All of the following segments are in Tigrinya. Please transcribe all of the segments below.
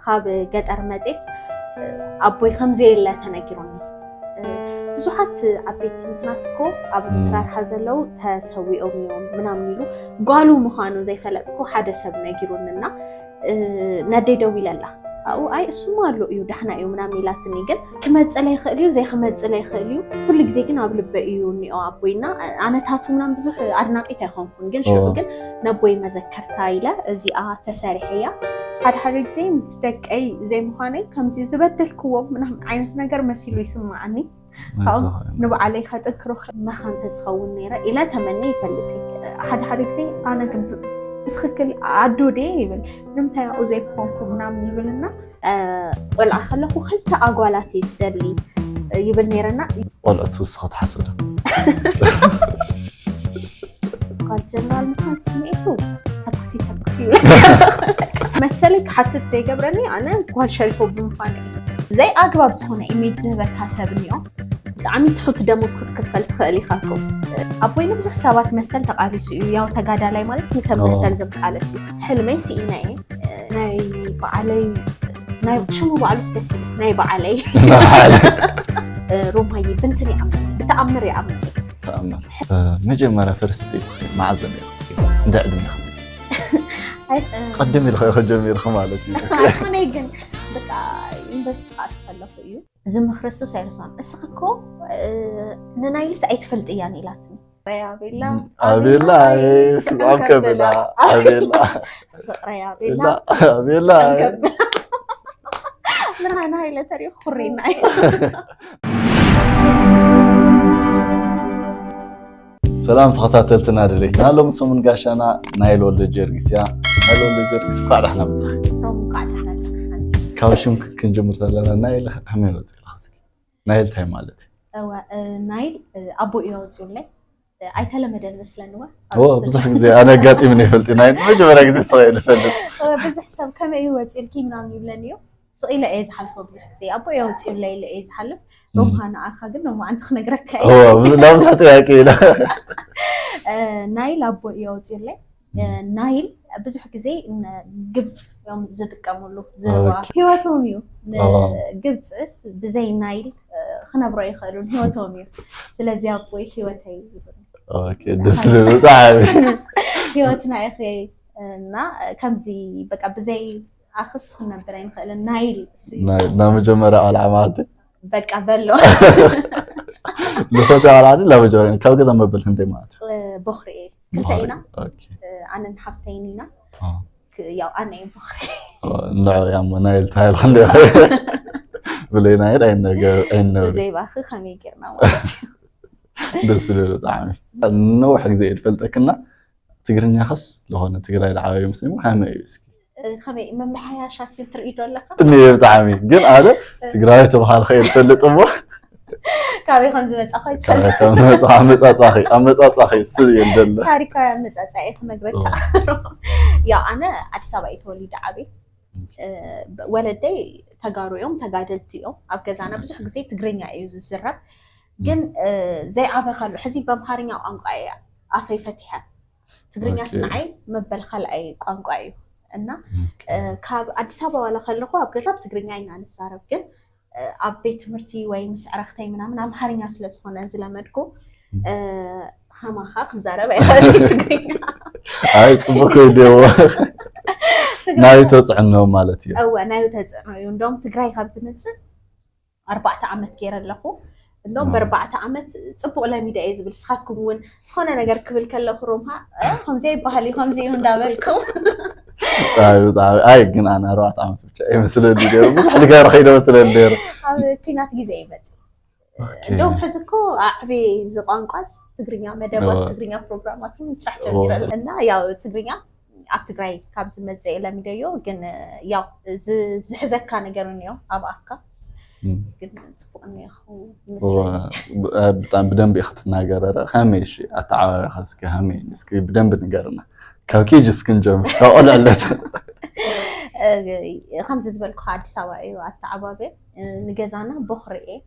ካብ ገጠር መፅኤስ ኣቦይ ከምዘየለ ተነጊሩኒ። ብዙሓት ዓበይቲ ምክናት እኮ ኣብ ኣመራርሓ ዘለዉ ተሰዊኦም እዮም ምናምን ኢሉ፣ ጓሉ ምዃኑ ዘይፈለጥኩ ሓደ ሰብ ነጊሩኒ እና ነደይ ደዊለላ ኣብኡ፣ ኣይ እሱማ ኣሎ እዩ፣ ዳሕና እዩ ምናምን ኢላትኒ። ግን ክመፅእ ይኽእል እዩ፣ ዘይክመፅእ ይኽእል እዩ። ኩሉ ግዜ ግን ኣብ ልበይ እዩ እኒኦ ኣቦይና። ኣነታቱ ምናምን ብዙሕ ኣድናቂት ኣይኮንኩን፣ ግን ሽዑ ግን ነቦይ መዘከርታ ኢለ እዚኣ ተሰሪሐያ። ሓደ ሓደ ግዜ ምስ ደቀይ ዘይምዃነይ ከምዚ ዝበደልክዎም ምናምን ዓይነት ነገር መሲሉ ይስማዓኒ። ካብኡ ንባዕለይ ከጥንክሮ መኻን ተዝኸውን ነይረ ኢለ ተመንየ ይፈልጥ እየ። ሓደ ሓደ ግዜ ኣነ ግን ብትኽክል ኣዶ ድየ ይብል፣ ንምንታይ ኣብኡ ዘይኮንኩ ምናምን ይብልና። ቆልዓ ከለኹ ክልተ ኣጓላት እየ ዝደሊ ይብል ነይረና። ቆልዑ ትውስኸ ትሓስብ ዶ? ጓል ጀነራል ምዃን ስምዒቱ ተኩሲ ተኩሲ ይብል። መሰለይ ክሓትት ዘይገብረኒ ኣነ ጓል ሸሪፎ ብምዃን እዩ። ዘይኣግባብ ዝኾነ ኢሜጅ ዝህበካ ሰብ እኒኦ። ብጣዕሚ ትሑት ደሞዝ ክትክፈል ትኽእል ኢኻ እኮ። ኣቦይ ንብዙሕ ሰባት መሰል ተቓሊሱ እዩ። ያው ተጋዳላይ ማለት ንሰብ መሰል ዝቃለስ እዩ። ሕልመይ ስኢነ እየ። ናይ በዓለይ ናይ ሽሙ በዓሉስ ደስ ይብል። ናይ በዓለይ ሮማይ ብንትን ይኣምን፣ ብተኣምር ይኣምን። ተኣምር። መጀመርያ ፈርስት ዴት መዓዘ ነይሩ? እንደ ዕድሜ ኣይ ቀደም ኢልካ ኢኻ ጀሚርካ ማለት እዩ። ኣይኮነይ ግን በቃ ዩኒቨርሲቲ ከኣቱ ከለኹ እዩ። ዝምኽረሱ ሳይርሶን እስኺ እኮ ንናይልስ ኣይትፈልጥያን ኢላትኒ። ፍቅረይ ኣቤላ ኣቤላ ስቃም ከብላ ኣቤላ ፍቅረይ ኣቤላ ኣቤላ ብርሃን ሃይለ ተሪኡ ኩሪና እዩ። ሰላም ተኸታተልትና ድሌትና ሎም ሰሙን ጋሻና ናይል ወልደ ጀርጊስ እያ። ናይል ወልደ ጀርጊስ እኳዕ ዳሕና መጻኺ። ሮም እንኳዕ ዳሕና ጸናሕና። ካብ ሽም ክንጅምር ዘለና ናይል ከመይ ወፂ ኢልካ እስኪ? ናይል እንታይ ማለት እዩ? እወ ናይል ኣቦ እዩ ኣውፅኡለይ። ኣይተለመደን መስለኒ እወ። ብዙሕ ግዜ ኣነ ኣጋጢምኒ ይፈልጥ ናይ መጀመርያ ግዜ ሰው ይፈልጥ። ብዙሕ ሰብ ከመይ እዩ ወፂልኪ ምናምን ይብለኒ እዩ። ስቕ ኢለ እየ ዝሓልፎ ብዙሕ ግዜ ኣቦ እየ ኣውፅኡለይ ኢለ እየ ዝሓልፍ። ሮምሃ ንኣኻ ግን ሎማዓንቲ ክነግረካ እየ። ላብዛ ጥያቄ ኢለ ናይል ኣቦ እዩ ኣውፅኡለይ። ናይል ብዙሕ ግዜ ግብፅ እዮም ዝጥቀምሉ ዝህዋ ህይወቶም እዩ። ግብፅስ ብዘይ ናይል ክነብሮ ይኽእሉን ህይወቶም እዩ። ስለዚ ኣቦይ ህይወተይ ደስ ዝብል ብጣዕሚ ህይወትና ኢኺ እና ከምዚ በቃ ብዘይ ኣኽስ ክነብር ኣይንኽእልን ናይል እሱ እዩ። ናይ መጀመርያ ኣልዓማ ዓዲ በቃ በሎ ልኾተ ኣልዓዲ ላበጀረ ካብ ገዛ መበል ክንደይ ማለት እዩ? ቦኽሪ እየ ክልተ ኢና ኣነን ሓፍተይን ኢና። ያው ኣነ እየ ቦኽሪ ንዕ ያሞ ናይል ታይል ክንደ ብለይ ናይል ኣይነገር ኣይነብር ብዘይ ባኺ ከመይ ጌርና ማለት እዩ። ደስ ዝብል ብጣዕሚ ነውሕ ግዜ እየ ዝፈልጠክና። ትግርኛ ኸስ ዝኾነ ትግራይ ዝዓበየ ምስሊሙ ሃመ እዩ እስኪ ከመይ መመሓያሻት ግን ትርኢ ዶ ኣለካ? ትንየ ብጣዕሚ ግን ኣነ ትግራይ ተባሃልከ እየ ዝፈልጥ እሞ ካበይ ከም ዝመፃ ኮይትፈልጥ መፃ ኣመፃፃኺ ኣመፃፃኺ ስል እየ ደለ ታሪካዊ ኣመፃፃ እየ ክነግረካ። ያው ኣነ ኣዲስ ኣበባ እየ ተወሊደ ዓብየ። ወለደይ ተጋሩ እዮም፣ ተጋደልቲ እዮም። ኣብ ገዛና ብዙሕ ግዜ ትግርኛ እዩ ዝዝረብ። ግን ዘይዓበኻሉ ሕዚ በምሃርኛ ቋንቋ እየ ኣፈይ ፈቲሐ። ትግርኛስ ንዓይ መበል ካልኣይ ቋንቋ እዩ እና ካብ ኣዲስ ኣበባ ዋላ ከለኹ ኣብ ገዛ ብትግርኛ ኢና ንዛረብ፣ ግን ኣብ ቤት ትምህርቲ ወይ ምስ ዕረክተይ ምናምን ኣምሓርኛ ስለ ዝኾነ ዝለመድኩ ከማኻ ክዛረብ ኣይኽእል ትግርኛ። ኣይ ፅቡቅ ከይድዎ ናይ ተፅዕኖ ማለት እዩ። እወ ናይ ተፅዕኖ እዩ። እንደውም ትግራይ ካብ ዝመፅእ ኣርባዕተ ዓመት ገይረ ኣለኹ። እንደውም በርባዕተ ዓመት ፅቡቅ ለሚደ እየ ዝብል። ስኻትኩም እውን ዝኾነ ነገር ክብል ከለኹ ሮምሃ ከምዚ ይበሃል እዩ ከምዚ እዩ እንዳበልኩም ኣይ ግን ኣነ ኣርባዕተ ዓመት ብቻ እየ መስለኒ ነይሩ። ብዙሕ ልጋር ከይደ መስለኒ ነይሩ። ኣብ ኲናት ግዜ ይመፅእ እንደውም ሕዚ እኮ ኣዕቤ እዚ ቋንቋስ ትግርኛ መደባት ትግርኛ ፕሮግራማት ምስራሕ ጀሚረ እና ያው ትግርኛ ኣብ ትግራይ ካብ ዝመፀ ለሚደዮ ግን ያው ዝሕዘካ ነገር እኒኦ ኣብ ኣፍካ ግን ፅቡቅ እኒኦ ብጣዕሚ ብደንብ ኢኻ ትናገረረ ከመይ እሺ ኣተዓባቢኻ እስኪ ከመይ እስኪ ብደንብ ንገርና ካብ ኬጂ እስክንጀምር ካብ ቆልዕነት ከምዚ ዝበልኩ ኣዲስ ኣበባ እዩ ኣተዓባቢ ንገዛና ቦኽሪ እየ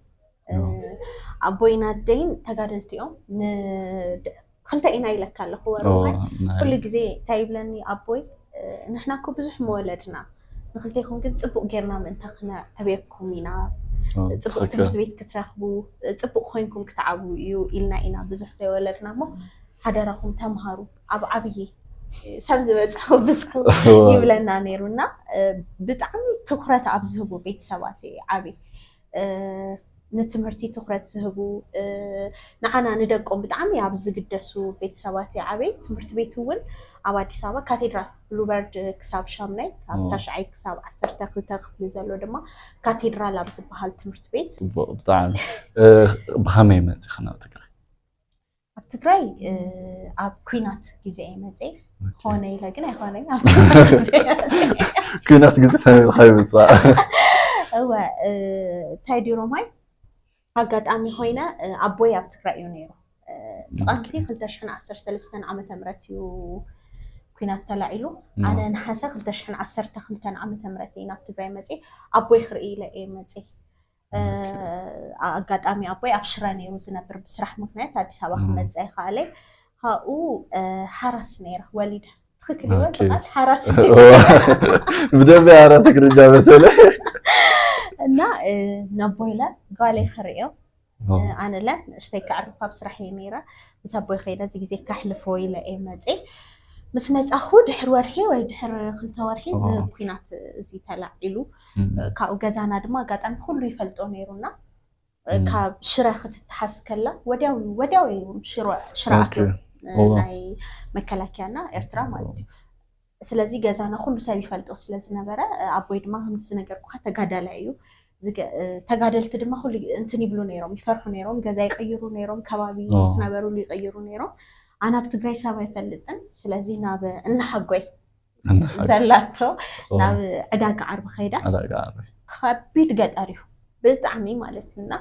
ኣቦይን ኣደይን ተጋደልቲ እዮም። ክልተ ኢና ኢለካ ኣለኹ ወርዋይ ኩሉ ግዜ እንታይ ይብለኒ ኣቦይ ንሕና እኮ ብዙሕ መወለድና ንክልቴኹም ግን ጽቡቕ ጌርና ምእንታ ክነዕብየኩም ኢና። ጽቡቕ ትምህርቲ ቤት ክትረኽቡ፣ ጽቡቕ ኮይንኩም ክትዓብዉ እዩ ኢልና ኢና ብዙሕ ዘይወለድና እሞ፣ ሓደራኹም ተምሃሩ፣ ኣብ ዓብዪ ሰብ ዝበጽሑ ብጽሑ ይብለና ነይሩ እና ብጣዕሚ ትኩረት ኣብ ዝህቡ ቤተሰባት ዓብይ ንትምህርቲ ትኩረት ዝህቡ ንዓና ንደቆም ብጣዕሚ ኣብ ዝግደሱ ቤተሰባት ዓበይ ትምህርቲ ቤት እውን ኣብ ኣዲስ ኣበባ ካቴድራል ብሉበርድ ክሳብ ሻምናይ ካብ ታሽዓይ ክሳብ ዓሰርተ ክልተ ክፍሊ ዘሎ ድማ ካቴድራል ኣብ ዝበሃል ትምህርቲ ቤት ብጣዕሚ ብኸመይ መፂ ናብ ትግራይ ኣብ ትግራይ ኣብ ኩናት ግዜ እየ መፅየ። ኾነ ኢለ ግን ኣይኮነን። ኩናት ግዜ ሰሚዕካ ይምፃእ። እወ እንታይ ዲሮማይ ኣጋጣሚ ኮይነ ኣቦይ ኣብ ትግራይ እዩ ነይሩ። ጥቃንቲ ክልተ ሽሕን ዓሰርተ ሰለስተን ዓመተ ምህረት እዩ ኩናት ተላዒሉ። ኣነ ነሓሰ ክልተ ሽሕን ዓሰርተ ክልተን ዓመተ ምህረት እየ ናብ ትግራይ መፅየ። ኣቦይ ክርኢ ኢለ እየ መፅየ። ኣጋጣሚ ኣቦይ ኣብ ሽረ ነይሩ ዝነብር ብስራሕ ምክንያት ኣዲስ ኣበባ ክመፅእ ኣይከኣለ። ካብኡ ሓራስ ነይረ ወሊደ ትክክል ይወል ቃል ሓራስ ብደንብ ያረ ትግርኛ በተለይ እና ነቦይለ ጓለይ ክርእዮ ኣነለ ንእሽተይ ክዕርፍ ኣብ ስራሕ እየ ነይረ። ምስ ኣቦይ ከይደ እዚ ግዜ ካሕልፎ ኢለ እየ መፅየ። ምስ መፃኹ ድሕሪ ወርሒ ወይ ድሕሪ ክልተ ወርሒ እዚ ኩናት እዚ ተላዒሉ ካብኡ ገዛና ድማ ኣጋጣሚ ኩሉ ይፈልጦ ነይሩና ካብ ሽረ ክትተሓዝ ከላ ወዲያው ወዲያው እዮም ሽረ ኣትዮም ናይ መከላከያና ኤርትራ ማለት እዩ። ስለዚ ገዛና ኩሉ ሰብ ይፈልጦ ስለዝነበረ ኣቦይ ድማ ከምቲ ዝነገርኩካ ተጋዳላይ እዩ። ተጋደልቲ ድማ ኩሉ እንትን ይብሉ ነይሮም፣ ይፈርሑ ነይሮም፣ ገዛ ይቅይሩ ነይሮም፣ ከባቢ ዝነበሩሉ ይቅይሩ ነይሮም። ኣነ ኣብ ትግራይ ሰብ ኣይፈልጥን። ስለዚ ናብ እናሓጎይ ዘላቶ ናብ ዕዳጋ ዓርቢ ከይዳ። ከቢድ ገጠር እዩ ብጣዕሚ ማለት እዩ። እና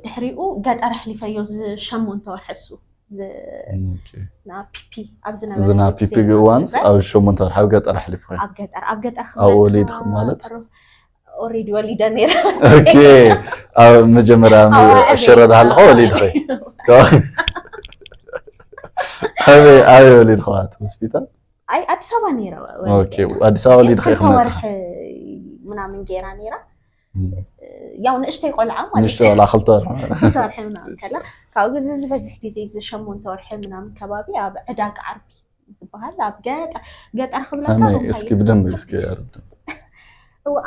ድሕሪኡ ገጠር ኣሕሊፈዮ ዝሸሞንተ ወርሒ እሱ ናብ ፒፒ ኣብ ዝነበረ እዚ ናብ ፒፒ እዋንስ ኣብ ሸሞንተ ወርሒ ኣብ ገጠር ኣሕሊፍካ ኣብ ገጠር ኣብ ገጠር ኣብኡ ወሊድክ ማለት ኦሬዲ ወሊደ ነይረ። ኦኬ ኣብ መጀመርያ ሽረ ዳሃለኹ ወሊድኸ ከበይ ኣበይ ወሊድኸ ሆስፒታል ኣይ ኣዲስ ኣበባ ነይረ። ኣዲስ ኣበባ ወሊድኸ ክመፅእ ምናምን ገይራ ነይራ። ያው ንእሽተይ ቆልዓ ማለት ንእሽተይ ቆልዓ ክልተ ወርሒ ክልተ ወርሒ ምናምን ከላ ካብኡ ግዜ ዝበዝሕ ግዜ እዚ ሸሞንተ ወርሒ ምናምን ከባቢ ኣብ ዕዳጋ ዓርቢ ዝበሃል ኣብ ገጠር ገጠር ክብለካ እስኪ ብደንብ እስኪ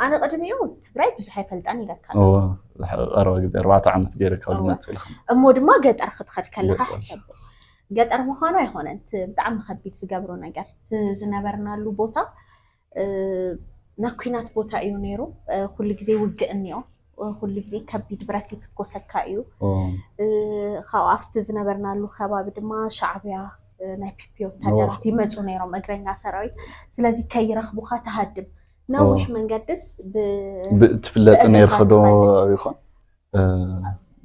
ኣነ ቅድሚኡ ትግራይ ብዙሕ ኣይፈልጣን ኢለካ ቀረባ ግዜ ኣርባዕተ ዓመት ገይረ ካብ መፅእ ኢልካ እሞ ድማ ገጠር ክትኸድ ከለካ ሕሰብ ገጠር ምዃኑ ኣይኮነን ብጣዕሚ ከቢድ ዝገብሮ ነገር ዝነበርናሉ ቦታ ናይ ኩናት ቦታ እዩ ነይሩ። ኩሉ ግዜ ውግእ እኒኦ። ኩሉ ግዜ ከቢድ ብረት ይትኮሰካ እዩ። ካብኡ ኣብቲ ዝነበርናሉ ከባቢ ድማ ሻዕብያ ናይ ፒፒ ወታደራት ይመፁ ነይሮም፣ እግረኛ ሰራዊት። ስለዚ ከይረኽቡኻ ትሃድም። ነዊሕ መንገድስ ትፍለጢ ነይርኺ ዶ ይኾን?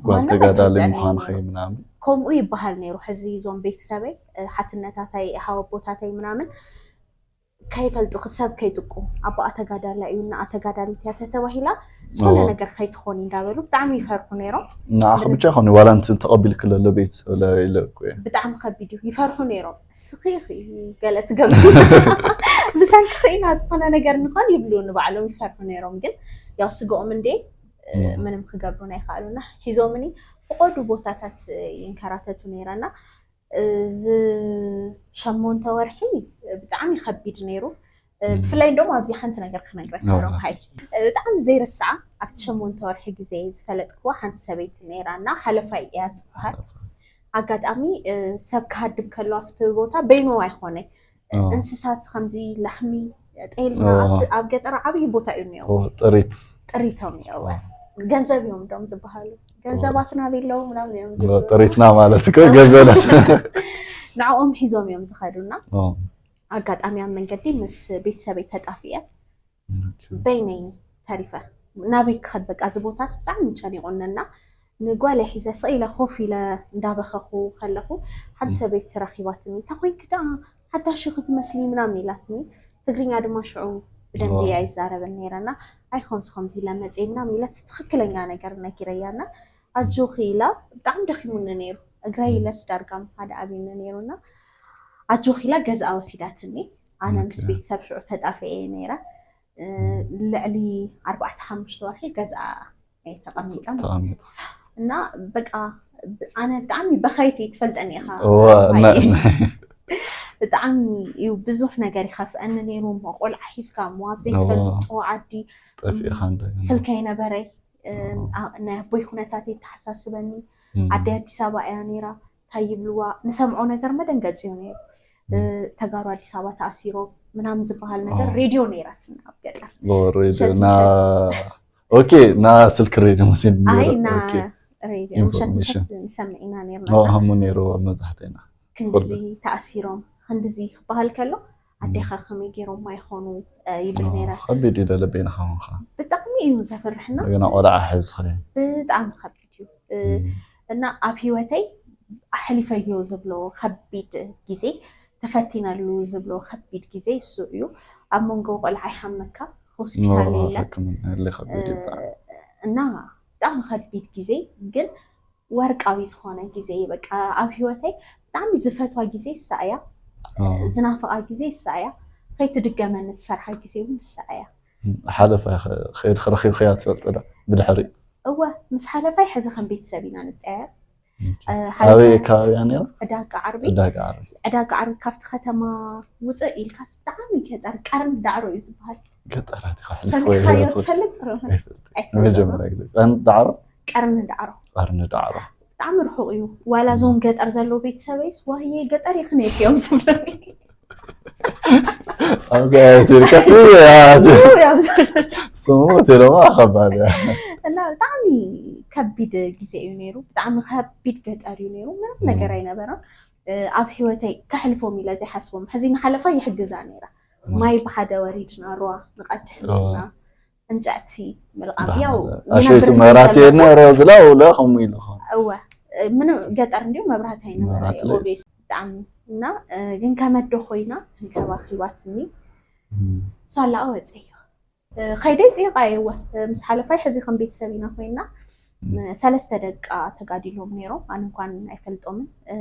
ጓል ተጋዳሊ ምዃንኺ ምናምን ከምኡ ይበሃል ነይሩ። ሕዚ እዞም ቤተሰበይ ሓትነታተይ ሓወቦታተይ ምናምን ከይፈልጡ ክሰብ ከይጥቁ ኣቦኣ ተጋዳላይ እዩ እና ተጋዳሊት እያ ተተባሂላ ዝኾነ ነገር ከይትኾኒ እንዳበሉ ብጣዕሚ ይፈርሑ ነይሮም። ንዓኺ ብቻ ይኾን ዋላ እንትን ተቐቢልኪ ለሎ ቤተሰብ ኢለ እኮ እየ። ብጣዕሚ ከቢድ እዩ ይፈርሑ ነይሮም። እስኺ ኢኺ ገለ ትገብሪ ብሰንኪ ኽኢና ዝኾነ ነገር ንኾን ይብሉ ንባዕሎም ይፈርሑ ነይሮም። ግን ያው ስግኦም እንዴ ምንም ክገብሩን ኣይከኣሉና ሒዞምኒ ብቆዱ ቦታታት ይንከራተቱ ነይረና። እዚ ሸሞንተ ወርሒ ብጣዕሚ ከቢድ ነይሩ። ብፍላይ እንደውም ኣብዚ ሓንቲ ነገር ክነግረካ ሮሃይ ብጣዕሚ ዘይርስዓ ኣብቲ ሸሞንተ ወርሒ ግዜ ዝፈለጥክዋ ሓንቲ ሰበይቲ ነይራ እና ሓለፋይ እያ ትበሃል። ኣጋጣሚ ሰብ ክሃድም ከሎ ኣብቲ ቦታ በይኑ ኣይኮነ እንስሳት ከምዚ ላሕሚ ጤልና ኣብ ገጠር ዓብዪ ቦታ እዩ እኒኦ ጥሪት ጥሪቶም እኒኦ ገንዘብ እዮም ዶም ዝበሃሉ ገንዘባትና ቤለው ምናምን እዮም ጥሪትና ማለት እኮ ገንዘብና ንዕኦም ሒዞም እዮም ዝኸዱና ኣጋጣሚ ኣብ መንገዲ ምስ ቤተሰበይ ተጣፊኤ በይነይ ተሪፈ ናበይ ክኸድ በቃ እዚ ቦታስ ብጣዕሚ ጨኒቑነና ንጓለ ሒዘ ስቕ ኢለ ኮፍ ኢለ እንዳበኸኹ ከለኹ ሓንቲ ሰበይቲ ረኺባትኒ እንታይ ኮይንኪ ደኣ ሓዳሽ ክትመስሊ ምናምን ኢላትኒ ትግርኛ ድማ ሽዑ ብደንቢ ኣይዛረብን ነይረና ኣይኮንስ ከምዚ ኢለ መፅየ ምናምን ኢለት ትኽክለኛ ነገር ነጊረያና ኣጆኺ ኢላ ብጣዕሚ ደኺሙኒ ነይሩ እግረይ ኢለስ ዳርጋ ሓደ ኣብዩኒ ነይሩና ኣጆኺ ኢላ ገዝኣ ወሲዳትኒ ኣነ ምስ ቤተሰብ ሽዑ ተጣፈየ ነይረ ልዕሊ ኣርባዕተ ሓሙሽተ ወርሒ ገዛ ተቐሚጠ ማለት እዩ። ተቐሚጡ እና በቃ ኣነ ብጣዕሚ በኸይቲ ትፈልጠኒ ኢኻ እዋ ማየ። ብጣዕሚ እዩ ብዙሕ ነገር ይኸፍአኒ ነይሩ። ቆልዓ ሒዝካ እሞ ኣብ ዘይትፈልጦ ዓዲ ጠፊእኻ እንደገና ስልከይ ነበረይ። እ፣ ኣ- ናይ ኣቦይ ኩነታት የተሓሳስበኒ። እም፣ ኣደይ ኣዲስ ኣበባ እያ ነይራ። እንታይ ይብልዋ ንሰምዖ ነገር መደንገፂ እዩ ነይሩ። እ፣ ተጋሩ ኣዲስ ኣበባ ተኣሲሮም ምናምን ዝበሃል ነገር ኣዎ። ሬድዮ ነይራትና ኣብ ገጠር። ኦ፣ ሬድዮ ምሸት ና ምሸት ኦኬ ና ስልክ ሬድዮ መሲል ኣይ ነይሩ ና ኦኬ ሬድዮ ምሸት ኢንፎርሜሽን ምሸት ንሰምዕ ኢና ነርና። ኦ ሃሙ ነይሩ መብዛሕትና ክንድዚ ተኣሲሮም ክንድዚ ክበሃል ከሎ ኣዴኻ ከመይ ገይሮም ኣይኾኑ እ፣ ይብል ነይረ። ከቢድ እዩ ለለበይና ከሆንካ ብጣዕሚ እዩ ዘፍርሕና። እንደገና ቆልዓ ሕዝኸ ብጣዕሚ ከቢድ እዩ እ፣ እና ኣብ ህይወተይ ኣሕሊፈዮ ዝብሎ ከቢድ ግዜ ተፈቲነሉ ዝብሎ ከቢድ ግዜ እሱ እዩ። ኣብ መንጎ ቆልዓ ይሓመካ ሆስፒታል የለን ሕክምና የለ ከቢድ እዩ ብጣዕሚ እና ብጣዕሚ ከቢድ ግዜ ግን ወርቃዊ ዝኾነ ግዜ እዩ። በቃ ኣብ ህይወተይ ብጣዕሚ ዝፈትዋ ግዜ እሳ እያ። ኦ፣ ዝናፍቓ ግዜ እሳ እያ። ከይትድገመኒ ዝፈርሓ ግዜ እውን እሳ እያ። ሓለፋ ከይድ ክረኪብከያ ትፈልጥ ዶ ብድሕሪ እወ ምስ ሓለፋይ ሕዚ ከም ቤተሰብ ኢና ንጠያየቅ። እ፣ ኣበይ ሓለፋይ ከባቢያ ነይራ ዕዳጋ ዓርቢ ዕዳጋ ዓርቢ ዕዳጋ ዓርቢ ካብቲ ከተማ ውፅእ ኢልካስ ብጣዕሚ ገጠር ቀርኒ ዳዕሮ እዩ ዝበሃል። ገጠራት ኢኻ ሕልፎ ሰሚዕካዮ ይህይወት ትፈልጥ ዶ? ኣይፈልጥ ኣይትፈልጦ። መጀመርያ ግዜ ቀን ዳዕሮ ቀርኒ ዳዕሮ ቀርኒ ዳዕሮ ብጣዕሚ ርሑቕ እዩ። ዋላ እዞም ገጠር ዘለዉ ቤተሰበይስ ዋህየ ገጠር ይኽነየት እዮም ዝብለኒ ኣብዚ ኣየት ኢልካስ እዮም ዝብለኒ። ስሙ ቴለማ ከባድ እያ እና ብጣዕሚ ከቢድ ግዜ እዩ ነይሩ። ብጣዕሚ ከቢድ ገጠር እዩ ነይሩ። ምንም ነገር ኣይነበረን። እ፣ ኣብ ህይወተይ ከሕልፎም ኢለ ዘይሓስቦም ሕዚ ንሓለፋ ይሕግዛ ነይራ። ማይ ብሓደ ወሪድና ሩዋ ንቐድሕ ነርና። ዕንጨዕቲ ምልቓም ያው ኣሸይቱ ይነብር መራት ዘሎ- የድና ሮ ዝላ ውለ ከምኡ ኢሉ ኾን እወ እ፣ ምንም ገጠር እንዲሁ መብራት መብራት ኣይነበረ ለይስ። ብጣዕሚ እና እ፣ ግን ከመዶ ኮይና ተንከባኺባትኒ ሳላኣ ወፀዮ እ፣ ከይደይ ጥይቃ እየ እወ እ፣ ምስ ሓለፋይ ሕዚ ከም ቤተሰብ ኢና ኮይና እ፣ ሰለስተ ደቃ ተጋዲሎም ነይሮም። ኣነ እንኳን ኣይፈልጦምን እ፣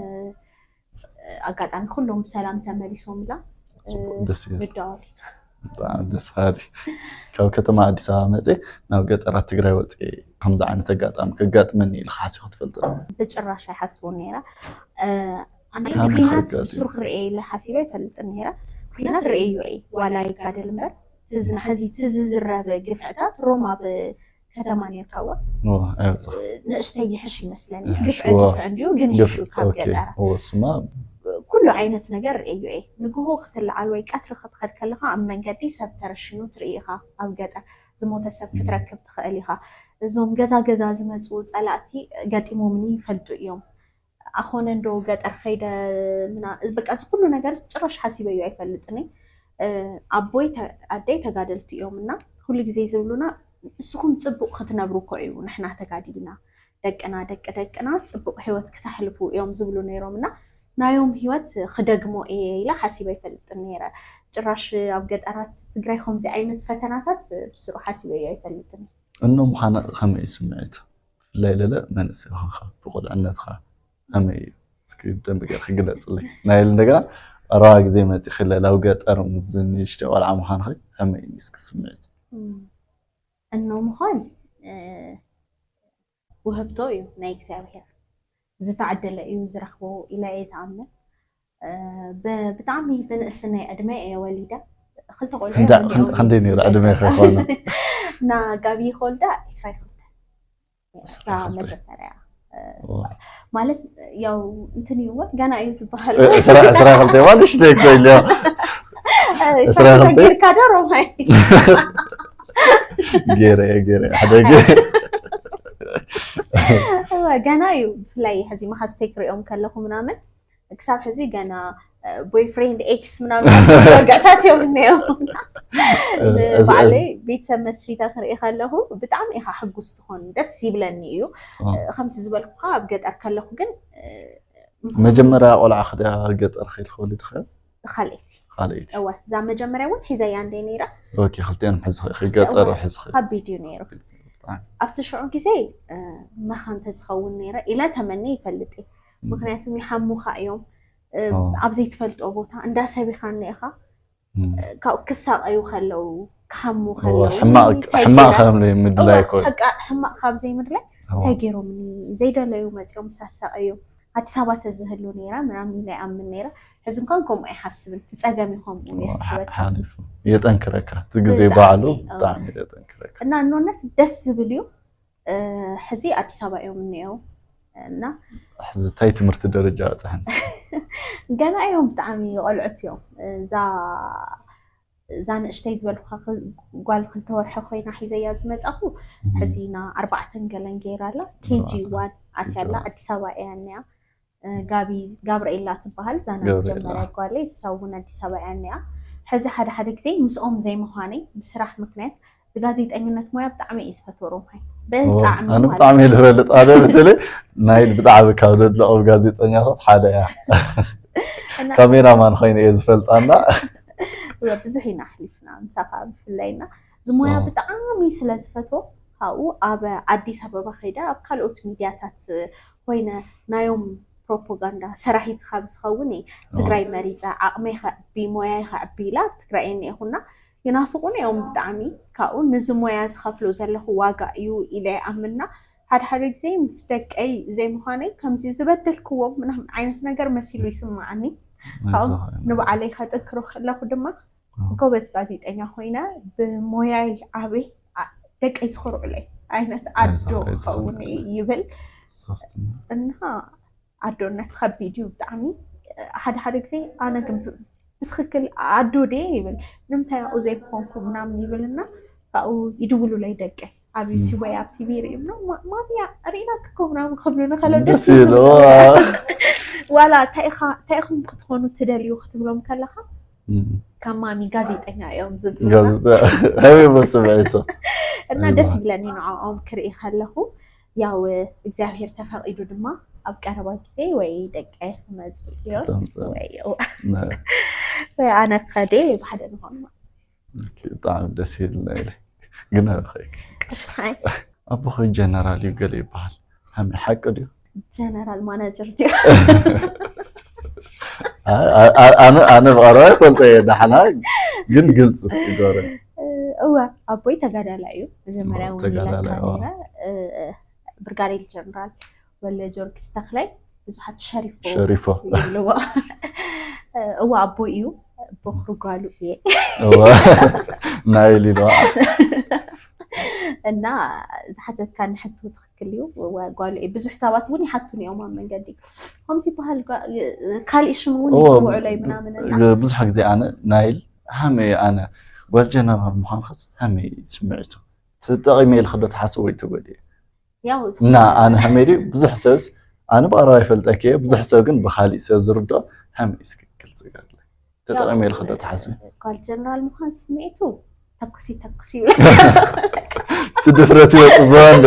ኣጋጣሚ ኩሎም ብሰላም ተመሊሶም ኢላ እ፣ ደስ ይብል ምደዋል ኢና ብጣዕሚ ደስ በሃሊ ካብ ከተማ ኣዲስ ኣበባ መፅእ ናብ ገጠራት ትግራይ ወፅእ ከምዚ ዓይነት ኣጋጣሚ ከጋጥመኒ ኢልካ ሓሲኹ ትፈልጥ ዶ? ብጭራሽ ኣይሓስቦን ነይረ እ፣ ኣነ ከመይ ኩናት ከጋጥም? ብሱሩ ክርእየ ኢለ ሓሲበ ኣይፈልጥን ነይረ። ኩናት ርእዩ እየ ዋላ ይጋደል እምበር ትዝ ንሕዚ ትዝዝረብ ግፍዕታት ሮም ኣብ ከተማ ነርካዋ ኦ፣ ኣይወፅእ ንእሽተይ ይሕሽ ይመስለኒ። ይሕሽ፣ ግፍዒ ዋ። ግፍዒ እንዲሁ ግን ይሕሹ ካብ ኦኬ ገጠር ኦ፣ ስማ ኩሉ ዓይነት ነገር ርእዩ እየ። ንግሆ ክትለዓል ወይ ቀትሪ ክትኸድ ከለኻ ኣብ መንገዲ ሰብ ተረሽኑ ትርኢ ኢኻ። ኣብ ገጠር ዝሞተ ሰብ ክትረክብ ትኽእል ኢኻ። እዞም ገዛ ገዛ ዝመፁ ፀላእቲ ገጢሞምኒ ይፈልጡ እዮም። ኣኾነ እንዶ ገጠር ከይደ ምና በቃ እዚ ኩሉ ነገር ጭራሽ ሓሲበዮ ኣይፈልጥን እየ። እ፣ ኣቦይ ተ- ኣደይ ተጋደልቲ እዮም እና ኩሉ ግዜ ዝብሉና ንስኹም ፅቡቅ ክትነብሩ እኮ እዩ ንሕና ተጋዲልና ደቅና ደቂ ደቅና ፅቡቅ ህይወት ክተሕልፉ እዮም ዝብሉ ነይሮም እና ናዮም ህይወት ክደግሞ እየ ኢለ ሓሲበ ኣይፈልጥን ነይረ። ጭራሽ ኣብ ገጠራት ትግራይ ከምዚ ዓይነት ፈተናታት ብስሩ ሓሲበዮ ኣይፈልጥን እየ። እኖ ምዃና ከመይ እዩ ስምዒቱ? ብፍላይ ለለ መንእሰይ ኾንካ ብቁልዕነትካ ከመይ እዩ? እስኪ ብደንብ ገይርካ ግለፅለይ። ናይ እንደገና ቀረባ ግዜ መፂኺ ለለ ኣብ ገጠር ምስ ንእሽተይ ቆልዓ ምዃንኺ ከመይ እዩ እስኪ ስምዒቱ? እም፣ እኖ ምዃን እ፣ ውህብቶ እዩ ናይ እግዚኣብሔር። ዝተዓደለ እዩ ዝረኽቦ ኢለ እየ ዝኣምን። እ፣ ብ- ብጣዕሚ ብንእስነይ ዕድመ እየ ወሊደ። ክልተ ቆልዑ ክንዳ- እዮም ክን- ክንደይ ነይሩ ዕድመ ከይኾነ? እና ጋቢ ከወልዳ ዕስራ ክልተ እዛ መጀመርያ እ፣ ዋ። ማለት ያው እንትን እዩ እወ ገና እዩ ዝበሃል እ፣ ዕስራ ዕስራ ክልተ ማለት ሽተይ እኮ ኢለ ዕስራ ክልተ ጌርካ ዶ ሮማይ ገይረ እየ፣ ገይረ እየ፣ ሓደ ገይረ። እወ ገና እዩ። ብፍላይ ሕዚ መሓዙተይ ክሪኦም ከለኹ ምናምን ክሳብ ሕዚ ገና ቦይፍሬንድ ኤክስ ምናምን ወጋታት እዮም እኒኦም። ንባዕለይ ቤተሰብ መስሪተ ክርኢ ከለኹ ብጣዕሚ ኢኻ ሕጉስ ትኾን፣ ደስ ይብለኒ እዩ። ከምቲ ዝበልኩኻ ኣብ ገጠር ከለኹ ግን መጀመርያ ቆልዓ ክዳ ገጠር ከይድ ክወልድ ኸ ካልኤቲ ካልኤቲ እወ እዛ መጀመርያ እውን ሒዘያ እንደ ነይራ ኦኬ ክልቲኦም ሕዝኺ ገጠር ሕዝኺ ከቢድ እዩ ነይሩ። ኣብቲ ሽዑ ግዜ መኻን ተዝኸውን ነይረ ኢለ ተመኒ ይፈልጥ እየ። ምክንያቱም ይሓሙኻ እዮም ኣብ ዘይትፈልጦ ቦታ እንዳሰቢኻ እኒኢኻ ካብኡ ክሳቐዩ ከለዉ ክሓሙ እዋ፣ ከለዉ ሕማቕ እንታይ ሕማቕ ገይራ? ካብ ምድላይ እዋ፣ ኮይኑ ሕቃ- ሕማቕ ካብ ዘይምድላይ እዋ፣ እንታይ ገይሮምኒ? ዘይደለዩ መፂኦም ሳሳቐዮም። ኣዲስ ኣበባ ተዝህሉ ነይራ ምናምን ኢለ ይኣምን ነይረ። ሕዚ እንኳን ከምኡ ኣይሓስብን። እቲ ፀገም እዩ ከምኡ እዋ፣ ይሕስበካ። ሓሊፉ የጠንክረካ። እቲ ግዜ ብጣዕሚ፣ ባዕሉ እዋ። ብጣዕሚ የጠንክረካ። እና እኖነት ደስ ዝብል እዩ። እ፣ ሕዚ ኣዲስ ኣበባ እዮም እኒአው እና ሕዚ እንታይ ትምህርቲ ደረጃ በፅሐን? ገና እዮም፣ ብጣዕሚ ቆልዑት እዮም። እዛ እዛ ንእሽተይ ዝበልኩኻ ክ- ጓል ክልተ ወርሒ ኮይና ሒዘያ ዝመፃኹ ሕዚ ና ኣርባዕተን ገለን ገይራ ኣላ። ኬጂ ኣርባዕተ። ዋን ኣትያ ኣላ። ዋን። ኣዲስ ኣበባ እያ እኒኣ። እ፣ ጋቢ ጋብርኤላ ትበሃል፣ እዛ ናይ ጋብርኤላ። መጀመርያ ጓለይ፣ እሳ እውን ኣዲስ ኣበባ እያ እኒኣ። ሕዚ ሓደ ሓደ ግዜ ምስኦም ዘይምዃነይ ብስራሕ ምክንያት፣ እዚ ጋዜጠኝነት ሞያ ብጣዕሚ እየ ዝፈትዎ። ሮማይ፣ ብጣዕሚ ኣነ ማለት ብጣዕሚ እየ ዝፈልጥ። ኣነ በተለይ ናይል ብጣዕሚ ካብ ዘድንቖም ጋዜጠኛታት ሓደ እያ። እና ካሜራማን ኮይነ እየ ዝፈልጣና። ብዙሕ ኢና ኣሕሊፍና ምሳኻ፣ ብፍላይ እና እዚ ሞያ ኦ። ብጣዕሚ ስለ ዝፈትዎ፣ ካብኡ ኣብ ኣዲስ ኣበባ ከይደ ኣብ ካልኦት ሚድያታት ኮይነ ናዮም ፕሮፓጋንዳ ሰራሒት ካብ ዝኸውን እየ ትግራይ መሪፀ፣ ዓቕመይ ከዕቢ፣ ሞያይ ከዕቢ ኢላ ኣብ ትግራይ እኒኤኹና። ይናፍቑኒ እዮም ብጣዕሚ። ካብኡ ንዚ ሞያ ዝኸፍሎ ዘለኹ ዋጋ እዩ ኢለ ይኣምንና። ሓደ ሓደ ግዜ ምስ ደቀይ ዘይምዃነይ ከምዚ ዝበደልክዎም ምናምን ዓይነት ነገር መሲሉ ይስምዓኒ። ካብኡ ዝኾነ። ንባዕለይ ከጥንክሮ ከለኹ ድማ ኦ። ጎበዝ ጋዜጠኛ ኮይነ ብሞያይ ዓበይ፣ ኣ- ደቀይ ዝኮርዑለይ ዓይነት ኣዶ ኣይዞ- ኣይዞ- ክኸውን እየ ይብል ሶፍትና። እና ኣዶነት ከቢድ እዩ ብጣዕሚ። ሓደ ሓደ ግዜ ኣነ ግን ብ- ብትክክል ኣዶ ድየ ይብል፣ ንምንታይ ኣብኡ ዘይኮንኩ ምናምን ይብል እና ካብኡ ይድውሉለይ ደቀይ ኣብ ዩቲዩብ ወይ ኣብ ቲቪ ይርእዩ እና፣ "ማ- ማሚያ ርኢናኪ እኮ" ምናምን ክብሉኒ ከለው ደስ ደስ እዩ ይብሉ። ዝብሉኒ። ዋላ እንታይ ኢኻ እንታይ ኢኹም ክትኾኑ ትደልዩ ክትብሎም ከለኻ እም። ካብ ማሚ ጋዜጠኛ እዮም ዝብሉና። ጋዜጣ ሃበይ ስምዒቶ እና ደስ ይብለኒ ንዕኦም ክርኢ ከለኹ። ያው እግዚኣብሔር ተፈቒዱ ድማ ኣብ ቀረባ ግዜ ወይ ደቀይ ክመፁ እዮም ተምፅእ። ወይ ነ- ወይ ኣነ ከደ ብሓደ ንኾን ማለት ኦኬ፣ ብጣዕሚ ደስ ይብልና ኢለ ግን ኣበኸይክ እዩ። ኣቦኺ ጀነራል እዩ ገለ ይበሃል። ሃመይ ሓቂ ድዩ? ጀነራል ማናጀር ድዩ? ኣ- ኣ- ኣነ ኣነ ብቐረባ ይፈልጦ እየ ዳሕና ግን ግልፂ እስኪ ገረ እወ ኣቦይ ተጋዳላይ እዩ። መጀመርያ እውን ተጋዳላይ ኢላካ እዋ። ነይረ። እ፣ ብርጋዴር ጀነራል ወልደ ጊዮርጊስ ተኽላይ፣ ብዙሓት ሸሪፎ ሸሪፎ ይብልዎ። እወ ኣቦይ እዩ። ቦኽሪ ጓሉ እየ። እዋ። ናይል ኢልዋ እና ዝሓተትካኒ ሕቶ ትኽክል እዩ። እወ ጓሉ እየ። ብዙሕ ሰባት እውን ይሓቱን እዮም ኣብ መንገዲ ከምዚ ይበሃል ጓ- ካልእ ሽም እውን እዎ፣ ይስምዑለይ ምናምን እና ብዙሕ ግዜ ኣነ ናይል ሃመይ ኣነ ጓል ጀነራል ምዃንካስ ሃመይ ስምዒቱ ተጠቒመ ኢልክ ዶ ትሓስብ ወይ ተጎድእ ያው እና ኣነ ሃመይ ድዩ ብዙሕ ሰብስ ኣነ ብቐረባ ይፈልጠኪ እየ ብዙሕ ሰብ ግን ብካሊእ ሰብ ዝርድኦ ሃመይ እስኪ ግልፂ ገርለ ተጠቒመ ኢልክ ዶ ትሓስብ ጓል ጀነራል ምዃን ስምዒቱ ተኩሲ ተኩሲ እቲ ድፍረት ይወፅ ዝዋ እንደ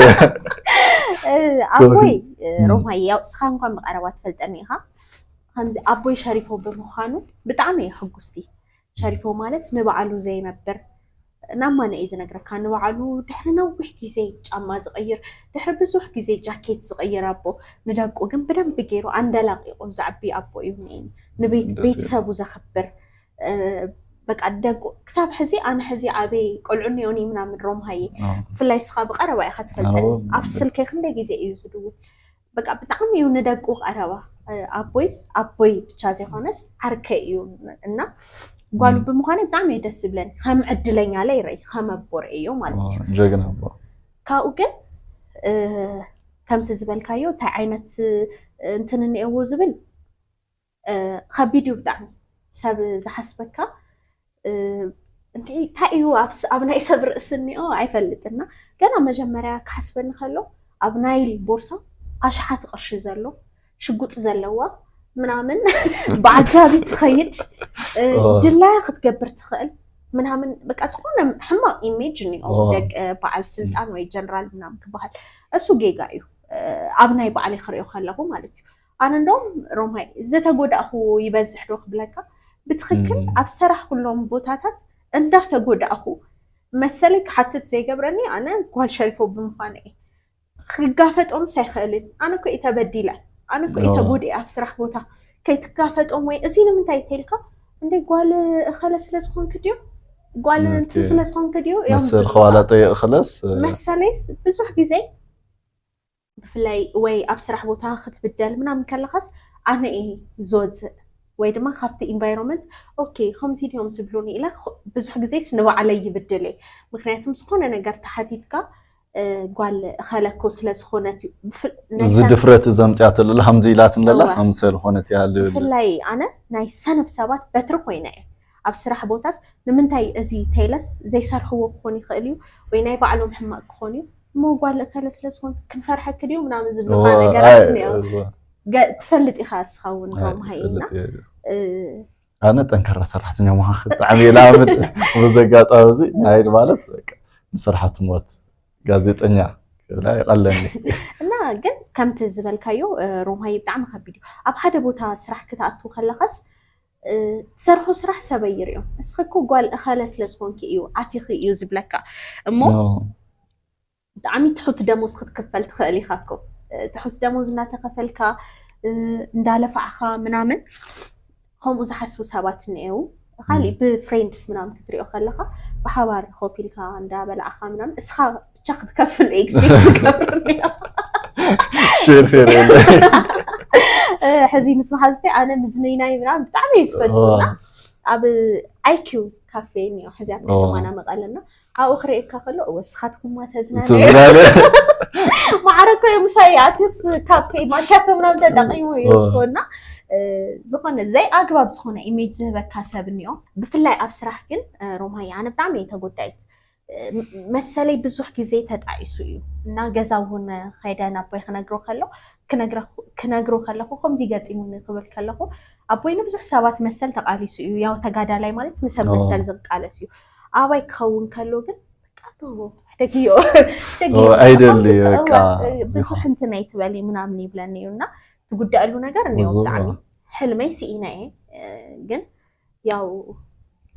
እ፣ ኣቦይ እ፣ እም። ሮማይ ያው እስኻ እንኳን ብቐረባ ትፈልጠኒ ኢኻ። ከምዚ ኣቦይ ሸሪፎ ብምዃኑ ብጣዕሚ እየ ሕጉስቲ። ሸሪፎ ማለት ንባዕሉ ዘይነብር ናማነ እዩ ዝነግረካ። ንባዕሉ ድሕሪ ነዊሕ ግዜ ጫማ ዝቕይር፣ ድሕሪ ብዙሕ ግዜ ጃኬት ዝቕይር ኣቦ፣ ንደቁ ግን ብደንቢ ገይሩ ኣንደላቂቑ ዘዕቢ ኣቦ እዩ እኒኤኒ። ንቤት ደስ ቤተሰቡ ዘኽብር እ፣ በቃ ደቁ ክሳብ ሕዚ ኣነ ሕዚ ኣበይ ቆልዑ እኒኦኒ ምናምን ሮምሃየ ኣዎ። ብፍላይ ስኻ ብቐረባ ኢኻ ትፈልጠኒ ኣዎ። ኣብ ስልከይ ክንደይ ግዜ እዩ ዝድውል በቃ ብጣዕሚ እዩ ንደቁ ቀረባ እ፣ ኣቦይስ ኣቦይ ብቻ ዘይኮነስ ዓርከይ እዩ እና ጓሉ ም። ብምዃነ ብጣዕሚ እዩ ደስ ዝብለኒ ከም ዕድለኛ ለይረይ ከም ኣቦ ርእዮ ማለት እዩ ጀግና ኣቦ ካብኡ ግን እ፣ ከምቲ ዝበልካዮ እንታይ ዓይነት እ፣ እንትን እኒአዎ ዝብል እ፣ ከቢድ እዩ ብጣዕሚ ሰብ ዝሓስበካ እ፣ እንታይ እንታይ እዩ ኣብ ስ- ኣብ ናይ ሰብ ርእሲ እኒኦ ኣይፈልጥና ገና መጀመርያ ክሓስበኒ ከሎ ኣብ ናይል ቦርሳ ኣሽሓት ቅርሺ ዘሎ ሽጉጥ ዘለዋ ምናምን ብዓጃቢ ትኸይድ እ፣ ኦ። ድላያ ክትገብር ትኽእል ምናምን በቃ ዝኾነ ሕማቕ ኢሜጅ እኒኦ ኦ። ደቂ በዓል ስልጣን ወይ ጀነራል ምናምን ክበሃል እሱ ጌጋ እዩ እ፣ ኣብ ናይ ባዕለይ ክሪኦ ከለኹ ማለት እዩ ኣነ እንደውም ሮማይ ዝተጎዳእኹ ይበዝሕ ዶ ክብለካ ብትኽክል እም። ኣብ ሰራሕ ኩሎም ቦታታት እንዳተጎዳእኹ መሰለይ ክሓትት ዘይገብረኒ ኣነ ጓል ሸሪፎ ብምዃነ እየ ክጋፈጦምስ ኣይኽእልን ኣነ ኮ ተበዲለ ኣነ ኮ ኦ። ተጎዲኤ ኣብ ስራሕ ቦታ ከይትጋፈጦም ወይ እዚ ንምንታይ ተልካ እንደ ጓል እኸለ ስለ ዝኾንክ ድዮም ጓል እንትን ኦኬ። ስለ ዝኾንክ ድዩ እዮም መሰል ዝብሉኻ? ከዋላ ጠይቕ ክለስ መሰለይስ ብዙሕ ግዜ ብፍላይ ወይ ኣብ ስራሕ ቦታ ክትብደል ምናምን ከለኻስ ኣነ እየ ዝወፅእ ወይ ድማ ካብቲ ኢንቫይሮንመንት ኦኬ ከምዚ ድዮም ዝብሉኒ ኢለ ኽ- ብዙሕ ግዜስ ንባዕለይ ይብድል እየ። ምክንያቱም ዝኾነ ነገር ተሓቲትካ እ፣ ጓል እኸለኮ ስለ ዝኾነት እዩ። ብፍ- ናይ እዚ ሰብ- ድፍረት ዘምፅያ ተለላ ከምዚ ኢላት ንለላ እወ። ከምሰል ዝኾነት ይሃሉ ይብል ብፍላይ ኣነ ናይ ሰነፍ ሰባት በትሪ ኮይነ እየ ኣብ ስራሕ ቦታስ ንምንታይ እዚ ተይለስ ዘይሰርሕዎ ክኾን ይኽእል እዩ ወይ ናይ ባዕሎም ሕማቅ ክኾን እዩ እሞ ጓል እከለ ስለ ዝኾን ክንፈርሐክ ድዩ ምናምን ዝብልካ እወ፣ ነገራት ኣይ፣ እኒኦ እወ፣ ገ- ትፈልጥ ኢኻ እስኻ እውን ኣይ፣ ሮምሃይና ይፈልጥ እየ። እ፣ ኣነ ጠንካራ ሰራሕተኛ ምዃን ክጥዓም እየ። ንኣብነት በዚ ኣጋጣሚ እዚ ናይ ማለት በቃ ንስራሕ ትሞት ጋዜጠኛ ክብላ ይቐለኒ። እና ግን ከምቲ ዝበልካዮ እ፣ ሮምሃይ ብጣዕሚ ከቢድ እዩ ኣብ ሓደ ቦታ ስራሕ ክትኣትው ከለኻስ እ፣ ትሰርሖ ስራሕ ሰበይ ይርዮ እስኺ እኮ ጓል እኸለ ስለ ዝኾንኪ እዩ ኣቲኺ እዩ ዝብለካ እሞ ኖ። ብጣዕሚ ትሑት ደሞዝ ክትክፈል ትኽእል ኢኻ እኮ እ፣ ትሑት ደሞዝ እናተኸፈልካ እ፣ እንዳለፋዕኻ ምናምን ከምኡ ዝሓስቡ ሰባት እኒአው ካሊእ ብፍሬንድስ ምናምን ክትሪኦ ከለካ ብሓባር ኮፍ ኢልካ እንዳበላዕካ ምናምን እስኻ ብቻ ክትከፍል ኤክስፔክት ዝገብር እኒኦ ሼር ፌር የለ እ፣ ሕዚ ምስ መሓዝተይ ኣነ ምዝንይናይ ምናምን ብጣዕሚ እዩ ዝፈትውና ኣብ ኣይኪው ካፌ እኒኦ ሕዚ ኣብ ከተማና መቐለና ኣብኡ ክርእየካ ከሎ እወ ስኻትኩማ ተዝናነ ትዝናነ ማዕረ እኮ እዩ ምሳይ ኣትዩስ ካፌ ማኪያቶ ምናምን ተጠቂሙ እዩ እወ። እኮና እ፣ ዝኾነ ዘይ ኣግባብ ዝኾነ ኢሜጅ ዝህበካ ሰብ እኒኦ ብፍላይ ኣብ ስራሕ ግን እ፣ ሮማይ ኣነ ብጣዕሚ እየ ተጎዳይት እ፣ መሰለይ ብዙሕ ግዜ ተጣኢሱ እዩ እና ገዛ እውን ከይደ ናቦይ ክነግሮ ከሎ ክነግረ- ክነግሮ ከለኹ ከምዚ ገጢሙኒ ክብል ከለኹ ኣቦይ ንብዙሕ ሰባት መሰል ተቃሊሱ እዩ ያው ተጋዳላይ ማለት ንሰብ ኦ። መሰል ዝቃለስ እዩ ኣባይ ክኸውን ከሎ ግን በቃ ዶ ሕደግዮ ሕደግዮ ኦ፣ ኣይደሊ ከምዚ- በቃ እዋ፣ ብዙሕ እንትን ኣይትበሊ ምናምን ይብለኒ እዩ እና ትጉዳእሉ ነገር እኒኦ ብዙ- ብጣዕሚ ሕልመይ ስኢነ እየ እ፣ ግን ያው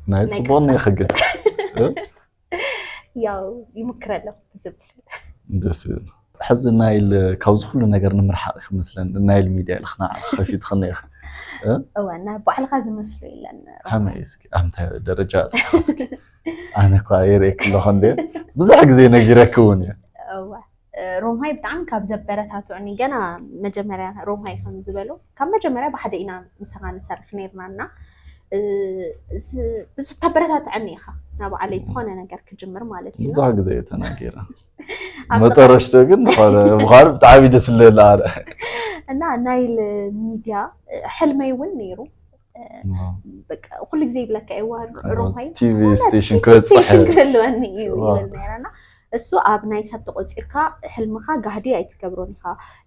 ናይ ናይ ፅቡቅ ናይ ክግድ ያው ይምክረ ኣለኹ ብዝብል ደስ ይብል። ሕዚ ናይል ካብዚ ኩሉ ነገር ንምርሓቅ ክመስለን ናይል ሚድያ ኢልክና ከፊትክኒ ኢኻ። እወ ናይ ባዕልካ ዝመስሉ የለን ከመይ እስኪ ኣብ እንታይ ደረጃ በፂሕኪ እስኪ? ኣነ እኳ የርእየኪ ኣለኹ እንደ ብዙሕ ግዜ ነጊረኪ እውን እየ። እወ እ፣ ሮምሃይ ብጣዕሚ ካብ ዘበረታትዑኒ ገና መጀመርያ ሮምሃይ ከም ዝበሉ ካብ መጀመርያ ብሓደ ኢና ምሳኻ ንሰርሕ ነርና እና እ፣ ስ- ብዙ ተበረታትዐኒ ኢኻ ናብ ባዕለይ ዝኾነ ነገር ክጅምር ማለት እዩ ብዙሕ ግዜ እየ ተናጊረ ኣብ መጠረሽ ግን ብኳነ ብጣዕሚ ደስ ዝለላ ኣነ እና ናይል ሚድያ እ፣ ሕልመይ እውን ነይሩ በቃ ኩሉ ግዜ ይብለካ እዋ ሮምሃይ ቲቪ ስቴሽን ክበፅሕ ስቴሽን ክህልወኒ እዩ ዋው። ይብል ነይረ እና እሱ ኣብ ናይ ሰብ ተቆፂርካ ሕልምኻ ጋህዲ ኣይትገብሮን ኢኻ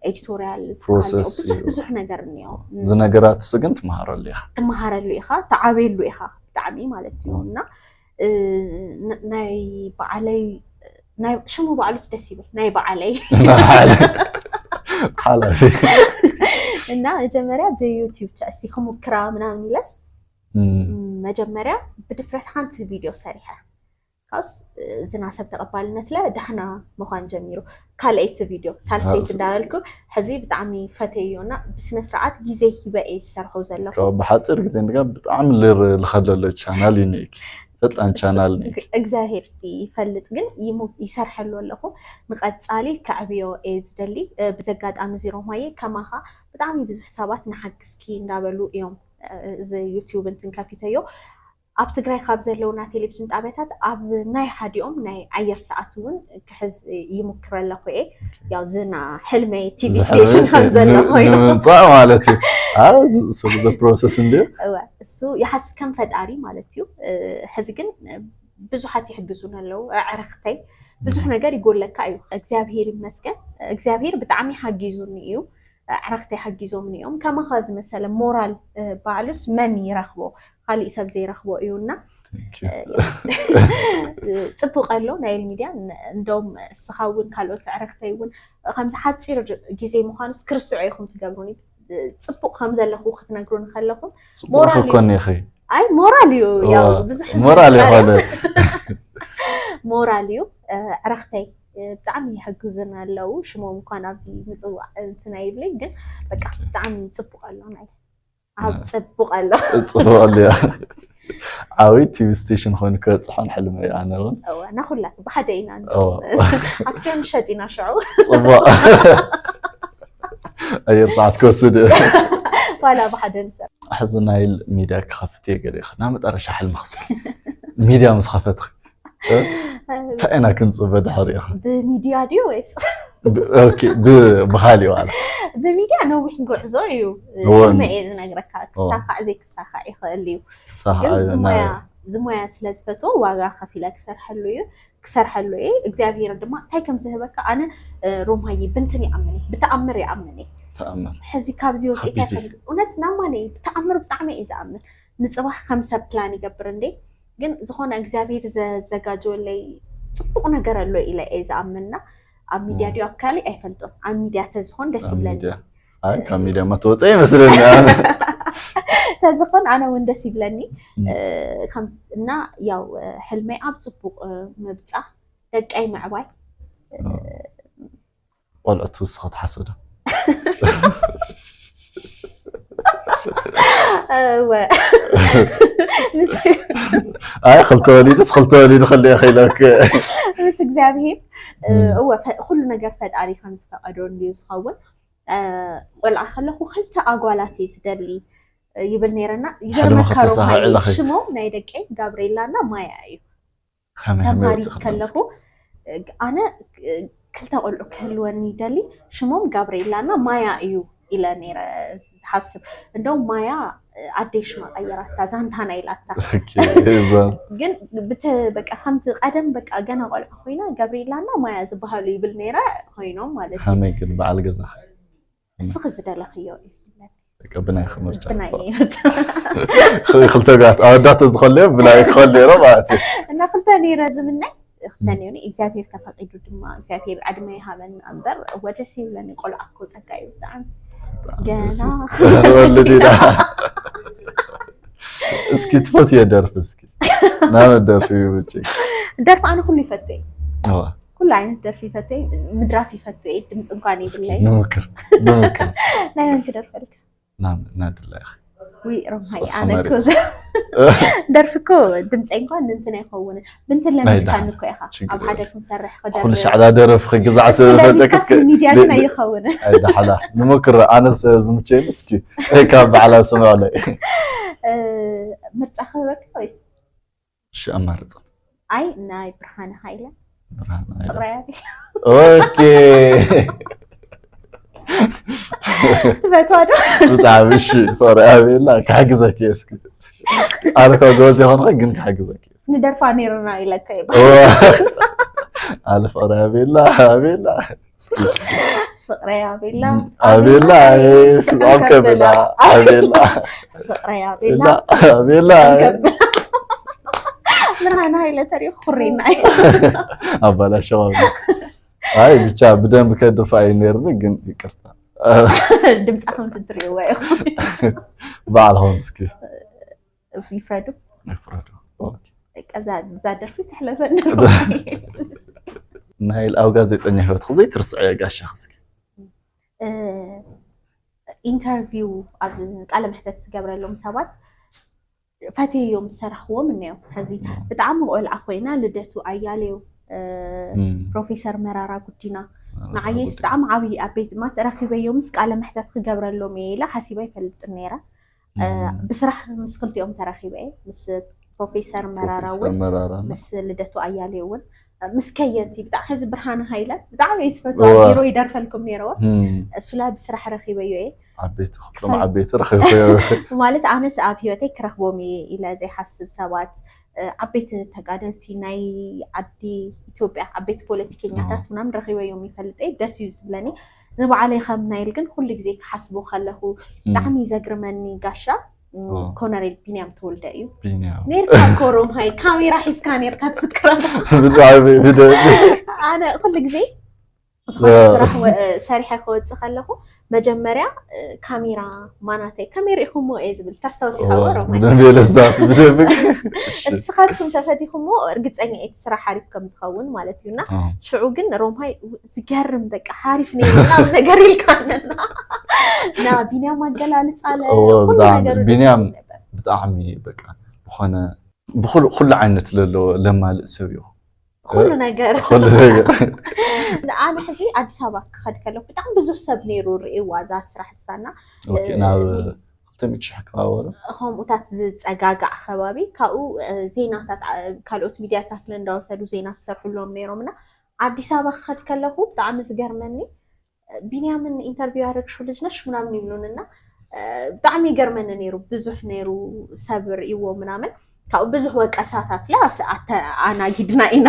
ኤዲቶሪያል ፕሮሰስ ብዙሕ እዩ። ብዙሕ ነገር እኒኦ እዚ ነገራት እሱ ግን ትመሃረሉ ኢኻ ትመሃረሉ ኢኻ ትዓበየሉ ኢኻ ብጣዕሚ ማለት እዩ እና እ፣ ን- ናይ በዓለይ ናይ ሽሙ በዓሉስ ደስ ይብል ናይ በዓለይ ሓላፊ እና መጀመርያ ብዩቲብ ቻ እስቲ ክሙክራ ምናምን ኢለስ እም፣ መጀመርያ ብድፍረት ሓንቲ ቪድዮ ሰሪሐ ካስ ዝና ሰብ ተቐባልነት ለ ዳሕና ምዃን ጀሚሩ ካልኣይቲ ቪድዮ ሳልሰይቲ ሳልሰይቲ። እንዳበልኩ ሕዚ ብጣዕሚ ፈተዮ እና ብስነ ስርዓት ግዜ ሂበ እየ ዝሰርሖ ዘለኹ ካብ ብሓፂር ግዜ እንድጋ ብጣዕሚ ልር ልኸደሎ ቻናል እዩ ኒክ ፈጣን ቻናል ኒክ እግዚኣብሔር ስ ይፈልጥ ግን ይሙ- ይሰርሐሉ ኣለኹ ንቐፃሊ ከዕብዮ እየ ዝደሊ እ፣ ብዘጋጣሚ እዚ ሮማየ ከማኻ ብጣዕሚ ብዙሕ ሰባት ንሓግዝኪ እንዳበሉ እዮም እ፣ እዚ ዩቲዩብ እንትን ከፊተዮ ኣብ ትግራይ ካብ ዘለውና ቴሌቪዥን ጣብያታት ኣብ ናይ ሓዲኦም ናይ ኣየር ሰዓት እውን ክሕዝ ይሙክር ኣለኹ እየ ያው ዝና ሕልመይ ቲቪ ዝሕልመይ ስቴሽን ከም ዘሎ ኮይኑ ንምምፃእ ማለት እዩ ኣብዚ ስለ ፕሮሰስ እንዲ እወ እሱ ይሓስ ከም ፈጣሪ ማለት እዩ እ፣ ሕዚ ግን እ፣ ብዙሓት ይሕግዙን ኣለዉ ኣዕርክተይ ብዙሕ ነገር ይጎለካ እዩ እግዚኣብሄር ይመስገን እግዚኣብሄር ብጣዕሚ ሓጊዙኒ እዩ ኣዕርክተይ ሓጊዞምኒ እዮም ከማኻ ዝመሰለ ሞራል እ፣ ባዕሉስ መን ይረኽቦ ካሊእ ሰብ ዘይረኽቦ እዩ እና ፅቡቅ ኣሎ ናይል ሚድያ እንደውም እስኻ እውን ካልኦት ኣዕርክተይ እውን ከምዚ ሓፂር ግዜ ምኳኑስ ክርስዑ ኢኹም ትገብሩኒ ፅቡቅ ከም ዘለኹ ክትነግሩኒ ከለኹም ፅቡቅ ክኮን ኢኺ ኣይ ሞራል እዩ ያው እዋ፣ ብዙሕ ሞራል ነገር ይኮነ ሞራል እዩ እ፣ ዕረክተይ እ፣ ብጣዕሚ ይሕግዙን ኣለዉ ሽሞም እኳን ኣብዚ ምፅዋዕ እንትን ኣይብለይ ግን በቃ ብጣዕሚ ፅቡቅ ኣሎ ናይ ኣብ ፅቡቅ ኣሎ ፅቡቅ ኣሎ ዓብይ ቲቪ ስቴሽን ኮይኑ ክበፅሖን ሕልመይ ኣነ እውን። እወ፣ ናኹላት ብሓደ ኢና እወ። ኣክሲዮን ንሸጥ ኢና ሽዑ። ፅቡቅ። ኣየር ሰዓት ክወስድ። ዋላ ብሓደ ንሰብ። ሕዚ ናይል ሚድያ ክኸፍት እየ ገለ ኢኻ ናብ መጠረሻ ሕልሚ ክስኪ ሚድያ ምስ ኸፈትክ እንታይ ኢና ክንፅበ ድሕሪ ኢኻ? ብሚድያ ድዩ ወይስ ብካሊእ ዋላ ብሚድያ ነዊሕ ጉዕዞ እዩ። እወ። ቅድመ እየ ዝነግረካ፣ ክሳካዕ ዘይክሳካዕ ይኽእል እዩ። ክሳኻዕ ግን ዝሞያ ናይ- ዝሞያ ስለ ዝፈትዎ ዋጋ ከፊለ ክሰርሐሉ እዩ ክሰርሐሉ እየ። እግዚኣብሔር ድማ እንታይ ከም ዝህበካ ኣነ እ፣ ሮማይ ብንትን ይኣምን እየ፣ ብተኣምር ይኣምን እየ። ተኣምር ሕዚ ካብዚ ወፂእካ ሓቢቢ። ከምዚ እውነት ናማ ነይ ብተኣምር ብጣዕሚ እዩ ዝኣምን። ንፅባሕ ከም ሰብ ፕላን ይገብር እንዴ፣ ግን ዝኾነ እግዚኣብሔር ዘዘጋጀወለይ ፅቡቅ ነገር ኣሎ ኢለ እየ ዝኣምንና። ኣብ ሚድያ እም። ድዩ ኣብ ካሊእ ኣይፈልጦን፣ ኣብ ሚድያ ተዝኾን ደስ ኣብ ይብለኒ። ሚድያ ኣይ ካብ ሚድያ ማትወፀ ይመስለኒ ኣነ። ተዝኾን ኣነ እውን ደስ ይብለኒ። እም። እ፣ ከም እና ያው እ፣ ሕልመይ ኣብ ፅቡቅ እ፣ ምብፃሕ፣ ደቀይ ምዕባይ። ቆልዑ ትውስኸ ትሓስብ ዶ? እወ። ምስ- ኣይ ክልተ ወሊድስ ክልተ ወሊዱ ክልተ ኢለክ ምስ እግዚኣብሔር እ፣ እም። እወ ፈ- ኩሉ ነገር ፈጣሪ ከም ዝፈቀዶ እንድዩ ዝኸውን። እ፣ ቆልዓ ከለኹ ክልተ ኣጓላት እየ ዝደሊ እ፣ ይብል ነይረና። ሓደ ይገርመካ መኸተሳ ሮማይ፣ ክዕለኺ። ሽሞም ናይ ደቀይ ጋብሬላ እና ማያ እዩ። ከመይ ከመይ ተማሪ ወፂእ ከለኹ እ፣ ኣነ እ፣ ክልተ ቆልዑ ክህልወኒ ይደሊ፣ ሽሞም ጋብሬላ እና ማያ እዩ ኢለ ነይረ ዝሓስብ። እንደውም ማያ እ፣ ኣደይ ሽማ ቀየራታ፣ ዛንታና ኢላታ። ኦኬ፣ እዛ ግን ብተ- በቃ ከምቲ ቀደም በቃ ገና ቆልዓ ኮይና ጋብሬላ እና ማያ ዝበሃሉ ይብል ነይረ ኮይኖም ማለት እዩ። ከመይ ግን በዓል ገዛ እስኺ ዝደለኽዮ እዩ ዝብለኒ። በቃ ብናይ ክምርጫ ብናይ ምርጫ። ክልተ ጋት ኣወዳተ ዝኸለዮ ብናይ ክኸል ነይሮ ማለት እዩ። እና ክልተ ነይረ ዝምነ ክልተ ነይሩ። እግዚኣብሔር ተፈቂዱ ድማ እግዚኣብሔር ዕድመ ይሃበና እምበር ወደስ ይብለኒ። ቆልዓ እኮ ፀጋ እዩ ብጣዕሚ። ገና ወልድ ኢና። እስኪ ትፈትዮ ደርፊ እስኪ ናብ ደርፊ ይውጭ ደርፊ ኣነ ኩሉ ይፈቱ እየ። እዋ ኩሉ ዓይነት ደርፊ ይፈቱ እየ። ምድራፍ ይፈቱ እየ። ድምፂ እንኳን እስኪ የብለይ። ንምክር ንምክር ናይ መን ክደርፈልካ? ናብ ናድላ ኢኺ ውይ ሮማይ እስኪ ኣነ መሬት። እኮ ዘ- ደርፊ እኮ ድምፀይ እንኳን ንንትን ኣይኸውን። ብንትን ናይ ለሚድካኒ ደሓን። እኮ ኢኻ። ችግር ኣብ ሓደ የለን። ክንሰርሕ ኩሉ ክደርፍ ሻዕዳ ደረፍ ክግዛዕ እሱ ስለ ለሚድካ ፈለጠክስ ስብ ሚድያ ግን ኣይኸውን። ኣይዳሓላ ንምክር ኣነስ ዝምቸኒ እስኪ ካብ በዓላ ስምዕለይ እ፣ ምርጫ ክህበካ ወይስ እሺ ኣማርፅ ኣይ ናይ ብርሃነ ሃይለ ብርሃን ኣይለ ፍቅረያ ኦኬ ትፈትዋ ዶ? ብጣዕሚ እሺ ፍቅሪ ኣቤላ ክሕግዘኪ እየ እስኪ ኣነ ካብ ጎበዝ የኾንኸ ግን ክሕግዘኪ እየ እስኪ ንደርፋ ነይርና ኢለካ እዩ ኣለ ፍቅሪ ኣቤላ ኣቤላ ፍቅረይ ኣቤላ ኣቤላ ስብኣም ከብላ ኣቤላ ፍቅረይ ኣቤላ ኣቤላ ብርሃነ ሃይለ ተሪኡ ኩሪና እዩ ኣባላሸዋ ኣይ ብቻ ብደንብ ከድርፋ እዩ ነይርኒ ግን ይቅርታ ድምፃ ከም ትትሪእዎ ኢኹም በዓል ኾን እስኪ ይፍረዱ ይፍረዱ እዛ ደርፊ ትሕለፈኒ ናይ ኣብ ጋዜጠኛ ህይወትክ ዘይትርስዐ ጋሻ እስኪ ኢንተርቪው ኣብ ቃለ መሕተት ዝገብረሎም ሰባት ፈትዮም ዝሰራሕዎም እነዮም ሕዚ ብጣዕሚ ቆልዓ ኮይና ልደቱ ኣያሌው ፕሮፌሰር መራራ ጉዲና ንዓየስ ብጣዕሚ ዓብዪ ኣቤት ማት ረኪበዮምስ ቃለ መሕተት ክገብረሎም እየ ኢላ ሓሲባ ይፈልጥ ነይረ ብስራሕ ምስ ክልቲኦም ተራኪበ እየ ምስ ፕሮፌሰር መራራ እውን ምስ ልደቱ ኣያሌው እውን ምስ ከየንቲ ብጣዕሚ ሕዚ ብርሃነ ሃይለ ብጣዕሚ እየ ዝፈትዋ ቢሮ ይደርፈልኩም ነይረዎ እሱላ ብስራሕ ረኪበዮ እየ ዓበይቲ ክፍሎም ዓበይቲ ረኪበዮ ማለት ኣነስ ኣብ ህይወተይ ክረክቦም እየ ኢለ ዘይሓስብ ሰባት ዓበይቲ ተጋደልቲ ናይ ዓዲ ኢትዮጵያ ዓበይቲ ፖለቲከኛታት ምናምን ረኪበዮም ይፈልጥ እየ ደስ እዩ ዝብለኒ ንባዕለይ ከም ናይል ግን ኩሉ ግዜ ክሓስቦ ከለኩ ብጣዕሚ ዘግርመኒ ጋሻ ኮነሬል ቢንያም ተወልደ እዩ ቢንያም ነርካ ኮሮም ሃይ ካሜራ ሒዝካ ነርካ ትስክረና ብጣዕሚ ብደንቢ ኣነ ኩሉ ግዜ ዝኾነ ስራሕ ወ- ሰሪሐ ክወፅእ ከለኹ መጀመርያ እ፣ ካሜራ ማናተይ ከመይ ርኢኹሞ እየ ዝብል ታስታውሲ እዋ፣ ኸበሮ ብደንቢ የለስታት ብደንቢ እስኻትኩም ተፈቲኹሞ እርግፀኛ እየ እቲ ስራሕ ሓሪፍ ከም ዝኸውን ማለት እዩና እ፣ ሽዑ ግን ሮምሃይ ዝገርም በቃ ሓሪፍ ነይሩ ምናምን ነገር ኢልካ ኣለና ና ቢንያም ኣገላልፃ ኣለ እዎ፣ ኩሉ ብጣዕሚ ነገሩ ደስ ቢንያም ይብል ነበር ብጣዕሚ በቃ ብኾነ ብኹሉ ኩሉ ዓይነት ለለዎ ለማልእ ሰብ እዩ። ኩሉ ነገር ኩሉ ነገር ኣነ ሕዚ ኣዲስ ኣበባ ክኸድ ከለኩ ብጣዕሚ ብዙሕ ሰብ ነይሩ ርእይዋ እዛ ስራሕ እሳና ኦኬ ናብ ክልተ ሚእቲ ሺሕ ከባቢ ወረ ከምኡታት ዝፀጋጋዕ ከባቢ ካብኡ ዜናታት ካልኦት ሚዲያታት እንዳወሰዱ ዜና ዝሰርሕሎም ነይሮም እና ኣዲስ ኣበባ ክኸድ ከለኩ ብጣዕሚ ዝገርመኒ ቢንያምን ኢንተርቪው ያደረግሽው ልጅ ነሽ ምናምን ይብሉን እና ብጣዕሚ ይገርመኒ ነይሩ ብዙሕ ነይሩ ሰብ ርእይዎ ምናምን ካብኡ ብዙሕ ወቀሳታት ላ ኣናጊድና ኢና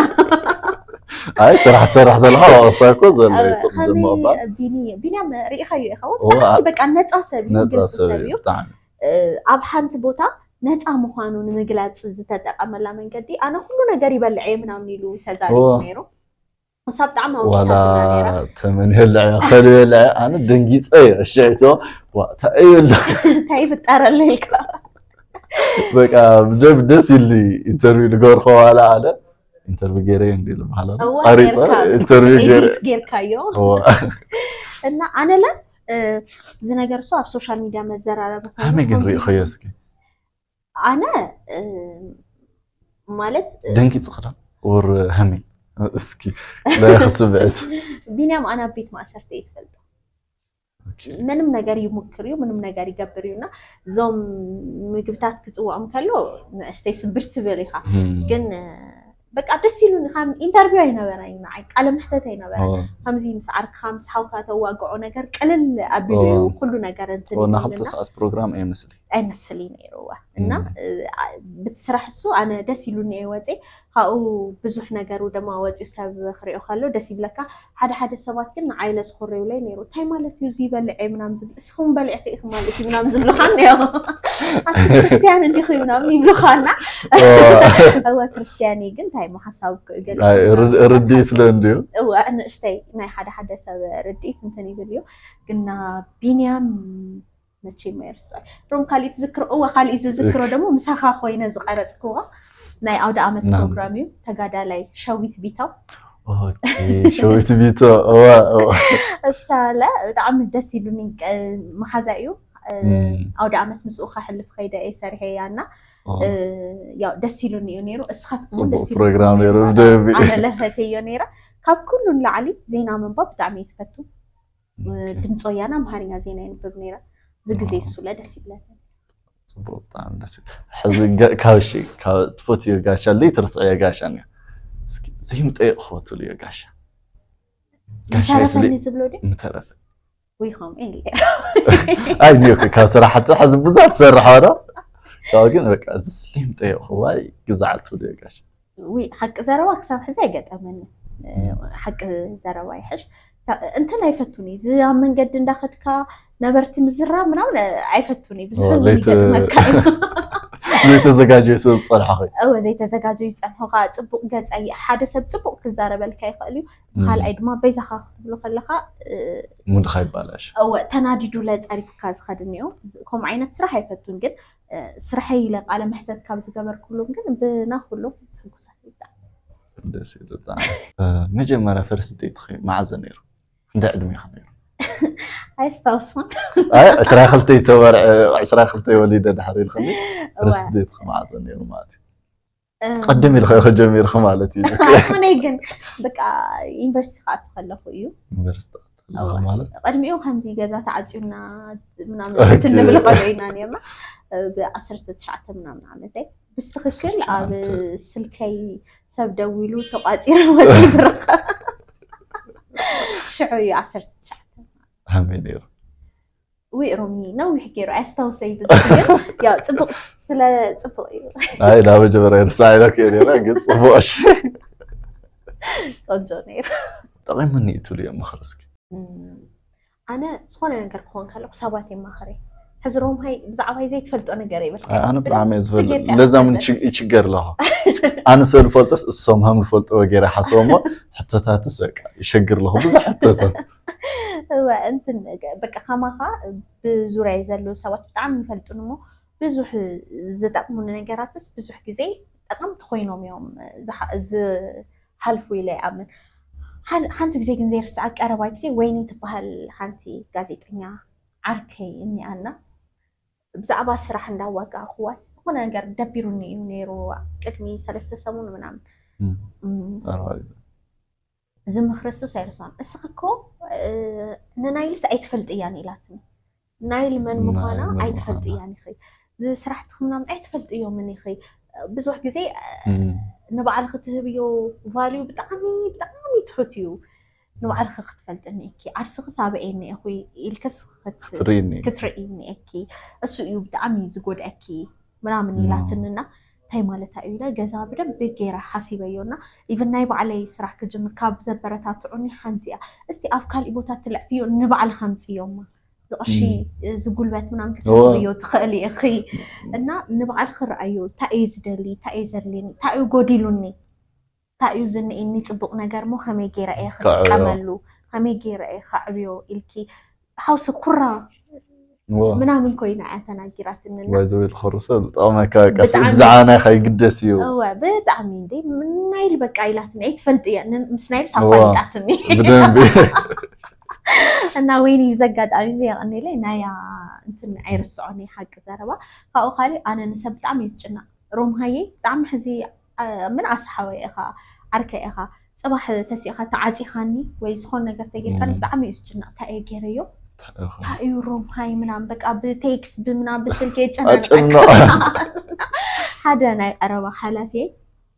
ኣይ ስራሕ ትሰርሕ ዘለካ ዋቅሳ እኮ ዘሎ ቢንያም ርኢኻዮ ኢኻ በቃ ነፃ ሰብ እዩ ኣብ ሓንቲ ቦታ ነፃ ምዃኑ ንምግላፅ ዝተጠቀመላ መንገዲ ኣነ ኩሉ ነገር ይበልዕ እየ ምናምን ኢሉ ተዛሪቡ ነይሩ ንሳ ብጣዕሚ ዋላ ተመንየልዐ ከልበልዐ ኣነ ደንጊፀ እየ እሽዒቶ እንታይ እዩ ኣሎ እንታይ ይፍጠረለ ኢልካ በቃ ብደብ ደስ ኢልኒ ኢንተርቪው ልገርኮ ዋላ ኣለ ኢንተርቪው ገይረ እንዲ ዝበሃል ቀሪፀ ኢንተርቪው ገይረ ጌርካዮ እና ኣነለ እዚ ነገር እሱ ኣብ ሶሻል ሚድያ መዘራረቢ ከመይ ግን ርኢኸዮ እስኪ ኣነ ማለት ደንጊፅ ክዳ ወር ሃመይ እስኪ ላይክ ስምዕት ቢንያም ኣነ ኣብ ቤት ማእሰርቲ እየ ዝፈልጦ ምንም ነገር ይሙክር እዩ ምንም ነገር ይገብር እዩ እና እዞም ምግብታት ክፅወኦም ከሎ ንእሽተይ ስብር ትብል ኢኻ ግን በቃ ደስ ኢሉኒ ከም ኢንተርቪው ኣይነበረ ንዓይ ቃለ ምሕተት ኣይነበረ ከምዚ ምስ ዓርክኻ ምስ ሓውካ ተዋግዖ ነገር ቅልል ኣቢሉ እዩ ኩሉ ነገር እንትን እና ክልተ ሰዓት ፕሮግራም ኣይመስል ኣይመስል እዩ ነይርዋ እና ብቲ ስራሕ እሱ ኣነ ደስ ኢሉኒ እየ ወፂ ካብኡ ብዙሕ ነገሩ ድማ ወፂኡ ሰብ ክሪኦ ከሎ ደስ ይብለካ ሓደ ሓደ ሰባት ግን ንዓይለ ዝኮረዩለይ ነይሩ እንታይ ማለት እዩ እዚ ይበልዐ ምናም ዝብል እስኹም በሊዕኺ ኢኺ ማለት እዩ ምናም ዝብሉኻን እዮም ኣቲ ክርስትያን እንዲኺ ምናምን ይብሉኻና እወ ክርስትያን እዩ ግን እንታይ ሓሳብ ርድኢት ስለ እንድዩ እወ ንእሽተይ ናይ ሓደ ሓደ ሰብ ርድኢት እንትን ይብል እዩ ግና ቢንያም መቼም ኣይርስዖ ሮም ካሊእ ትዝክሮ እወ ካሊእ ዝዝክሮ ደግሞ ምሳኻ ኮይነ ዝቀረፅክዋ ናይ ኣውደ ኣመት ፕሮግራም እዩ ተጋዳላይ ሸዊት ቢታው ሸዊት ቢቶ እሳለ ብጣዕሚ ደስ ኢሉኒ መሓዛ እዩ ኣውደ ኣመት ምስኡ ከሕልፍ ከይደ እየ ሰሪሐ እያ እና ያው ደስ ኢሉኒ እዩ ነይሩ እስኻትኩም ደስ ፕሮግራም ነይሩ ኣነ ለፈተዮ ነይረ ካብ ኩሉ ንላዕሊ ዜና ምንባብ ብጣዕሚ እዩ ዝፈቱ ድምፂ ወያነ ኣምሃርኛ ዜና የንብብ ነይረ ብግዜ እሱለ ደስ ይብለኒ ፅቡቅ ብጣዕሚ ደስ ሕዚ ካብ እሺ ካብ ትፈትዮ ጋሻ ለይ ትርስዕዮ ጋሻ እኒያ እስኪ ዘይምጠየቅ ክፈትሉ እዮ ጋሻ ምተረፈኒ ዝብሎ ድ ምተረፈ ወይ ከምኡ የለ ኣይ ካብ ስራሕቲ ሕዚ ብዙሕ ትሰርሕ ዶ ካብ ግን በቃ እዚ ስለይምጠየቅ ክዋይ ግዛዓል ትብሉ እዮ ጋሻ ውይ ሓቂ ዘረባ ክሳብ ሕዚ ኣይገጠመኒ ሓቂ ዘረባ ይሕሽ እንትን ኣይፈቱን እዩ እዚ ኣብ መንገዲ እንዳኸድካ ነበርቲ ምዝራብ ምናምን ኣይፈቱን እዩ ብዙሕ እውን ይገጥመካ እዩ ዘይተዘጋጀዩ ሰብ ዝፀንሖ እወ ዘይተዘጋጀዩ ይፀንሖካ ፅቡቅ ገፀ ሓደ ሰብ ፅቡቅ ክዛረበልካ ይኽእል እዩ ካልኣይ ድማ በይዛኻ ክትብሎ ከለካ ሙድኻ ይባላሽ እወ ተናዲዱ ለፀሪፍካ ዝኸድ እኒኦ ከምኡ ዓይነት ስራሕ ኣይፈቱን ግን ስርሐይ ኢለ ቃለ መሕተት ካብ ዝገበርኩሎም ግን ብናኩሎም ሕጉሳት ይብጣ ደስ ይብል ብጣዕሚ መጀመርያ ፈርስት ዴት ኸ መዓዘ ነይሩ እንደ ዕድሜ ኸ ነይሩ ኣይስታውስን ዕስራ ክልተ ተወርዐ ዕስራ ክልተ ወሊደ ድሕሪ ኢልክኒ ፈርስት ዴት ኸ መዓዘ ነይሩ ማለት እዩ ቀደም ኢልካ ኢኸ ጀሚርካ ማለት እዩ ኣቱነይ ግን በቃ ዩኒቨርሲቲ ክኣቱ ከለኹ እዩ ዩኒቨርሲቲ ማለት ቀድሚኡ ከምዚ ገዛ ተዓፅዩና ምናምን ትንብል ቆልዑ ኢና ነርና ብዓሰርተ ትሽዓተ ምናምን ዓመተይ ብስትክክል ኣብ ስልከይ ሰብ ደዊሉ ተቋፂረ ወፂ ዝረኸብ ሽዑ እዩ ዓሰርተ ትሽዓተ ሃመይ ነይሩ ውይ ሮሚ ነዊሕ ገይሩ ኣያስታውሰይ ብዙሕ ግን ያው ፅቡቅ ስለ ፅቡቅ እዩ ኣይ ናብ መጀመርያ ርሳ ኢላ ከየ ነራ ግን ፅቡቅ እሺ ቆንጆ ነይሩ ጠቂሙኒ እዩ ትብልዮ ምኽሪ እስኪ ኣነ ዝኾነ ነገር ክኾን ከለኩ ሰባት የማኽረ ሕዚ ሮምሃይ ብዛዕባይ ዘይትፈልጦ ነገር ይብልካ ኣነ ብጣዕሚ እየ ዝፈልጥ ለዛ ምን ይችገር ኣለኹ ኣነ ሰብ ዝፈልጦስ እሶም ሃም ዝፈልጥዎ ገይረ ሓስቦሞ ሕቶታትስ በቃ ይሸግር ኣለኹ ብዙሕ ሕቶታት እወ እንትን በቃ ከማኻ ብዙርያ ዘለዉ ሰባት ብጣዕሚ ይፈልጡን እሞ ብዙሕ ዝጠቅሙኒ ነገራትስ ብዙሕ ግዜ ጠቀምቲ ኮይኖም እዮም ዝሓልፉ ኢለ ይኣምን ሓንቲ ግዜ ግን ዘይርስዓ ቀረባ ግዜ ወይኒ ትበሃል ሓንቲ ጋዜጠኛ ዓርከይ እኒኣና ብዛዕባ ስራሕ እንዳዋጋእኽዋስ ዝኾነ ነገር ደቢሩኒ እዩ ነይሩ። ቅድሚ ሰለስተ ሰሙን ምናምን እም፣ እም፣ ኣርባዕተ። እዚ ምኽሪ እሱስ ኣይርስዖን። እስኺ እኮ እ፣ ንናይልስ ኣይትፈልጥያን ኢላትኒ። ናይል መን ናይል ምዃና መን ኣይትፈልጥ ምዃና። እያን ኢኺ። ስራሕትኺ ምናምን ኣይትፈልጥዮምን ኢኺ። ብዙሕ ግዜ እም፣ ንባዕልኺ ትህብዮ ቫልዩ ብጣዕሚ ብጣዕሚ ትሑት እዩ። ንባዕልኺ ክትፈልጥኒ እኪ፣ ዓርስኺ ሳበኤኒ ኢኹ ኢልክስ ክት- ክትርእይኒ። ክትርእይኒ እኪ። እሱ እዩ ብጣዕሚ ዝጎድኣኪ ምናምን እም። ኢላትንና እንታይ ማለታ እዩ ኢለ ገዛ ብደንብ ገይረ ሓሲበዮና። ኢቭን ናይ ባዕለይ ስራሕ ክጅምር ካብ ዘበረታትዑኒ ሓንቲ እያ። እስቲ ኣብ ካሊእ ቦታ ትልዕፍዮ ንባዕልኺ ኣምፅዮማ ዝቕርሺ እም። ዝጉልበት ምናምን እዋ። ክትረኽብዮ ትኽእሊ ኢኺ። እና ንባዕልኺ ረኣዮ እንታይ እዩ ዝደሊ፣ እንታይ እዩ ዘድልየኒ፣ እንታይ እዩ ጎዲሉኒ፣ እንታይ እዩ ዝንእኒ ፅቡቕ ነገር ሞ ከመይ ገይረ እየ ከዕብዮ። ክጥቀመሉ፣ ከመይ ገይረ እየ ከዕብዮ ኢልኪ ሓውሲ ኩራ እዋ። ምናምን ኮይና እያ ተናጊራትንና። ባይ ዘ ወይ ዝኸርሶ ዝጠቕመካ ቀስ ብጣዕሚ። ብዛዕባ ናይኻ ይግደስ እዩ። እወ ብጣዕሚ እንዴ ናይል በቃ ኢላትኒ ኣይትፈልጥ እያ ን- ምስ ናይል እዋ። ሳፋሊጣትኒ ብደንቢ። እና ወይኒ ብዘጋጣሚ የቐኒለይ ናያ እንትን ኣይርስዖን እየ ሓቂ ዘረባ። ካብኡ ካሊእ ኣነ ንሰብ ብጣዕሚ እዩ ዝጭነቕ። ሮምሃየ ብጣዕሚ ሕዚ አ፣ ምንኣስ ሓወይ ኢኻ ዓርከይ ኢኻ። ፅባሕ ተሲእኻ ተዓፂኻኒ ወይ ዝኾነ ነገር ተጌርካኒ እም። ብጣዕሚ እዩ ዝጭነቕ። እንታይ እየ ገይረዮ እንታይ እዩ ሮምሃይ ምናምን በቃ ብቴክስ ብምናምን ብስልኪ የጨናንቀካ። ኣጨናቕ። ሓደ ናይ ቀረባ ሓላፊ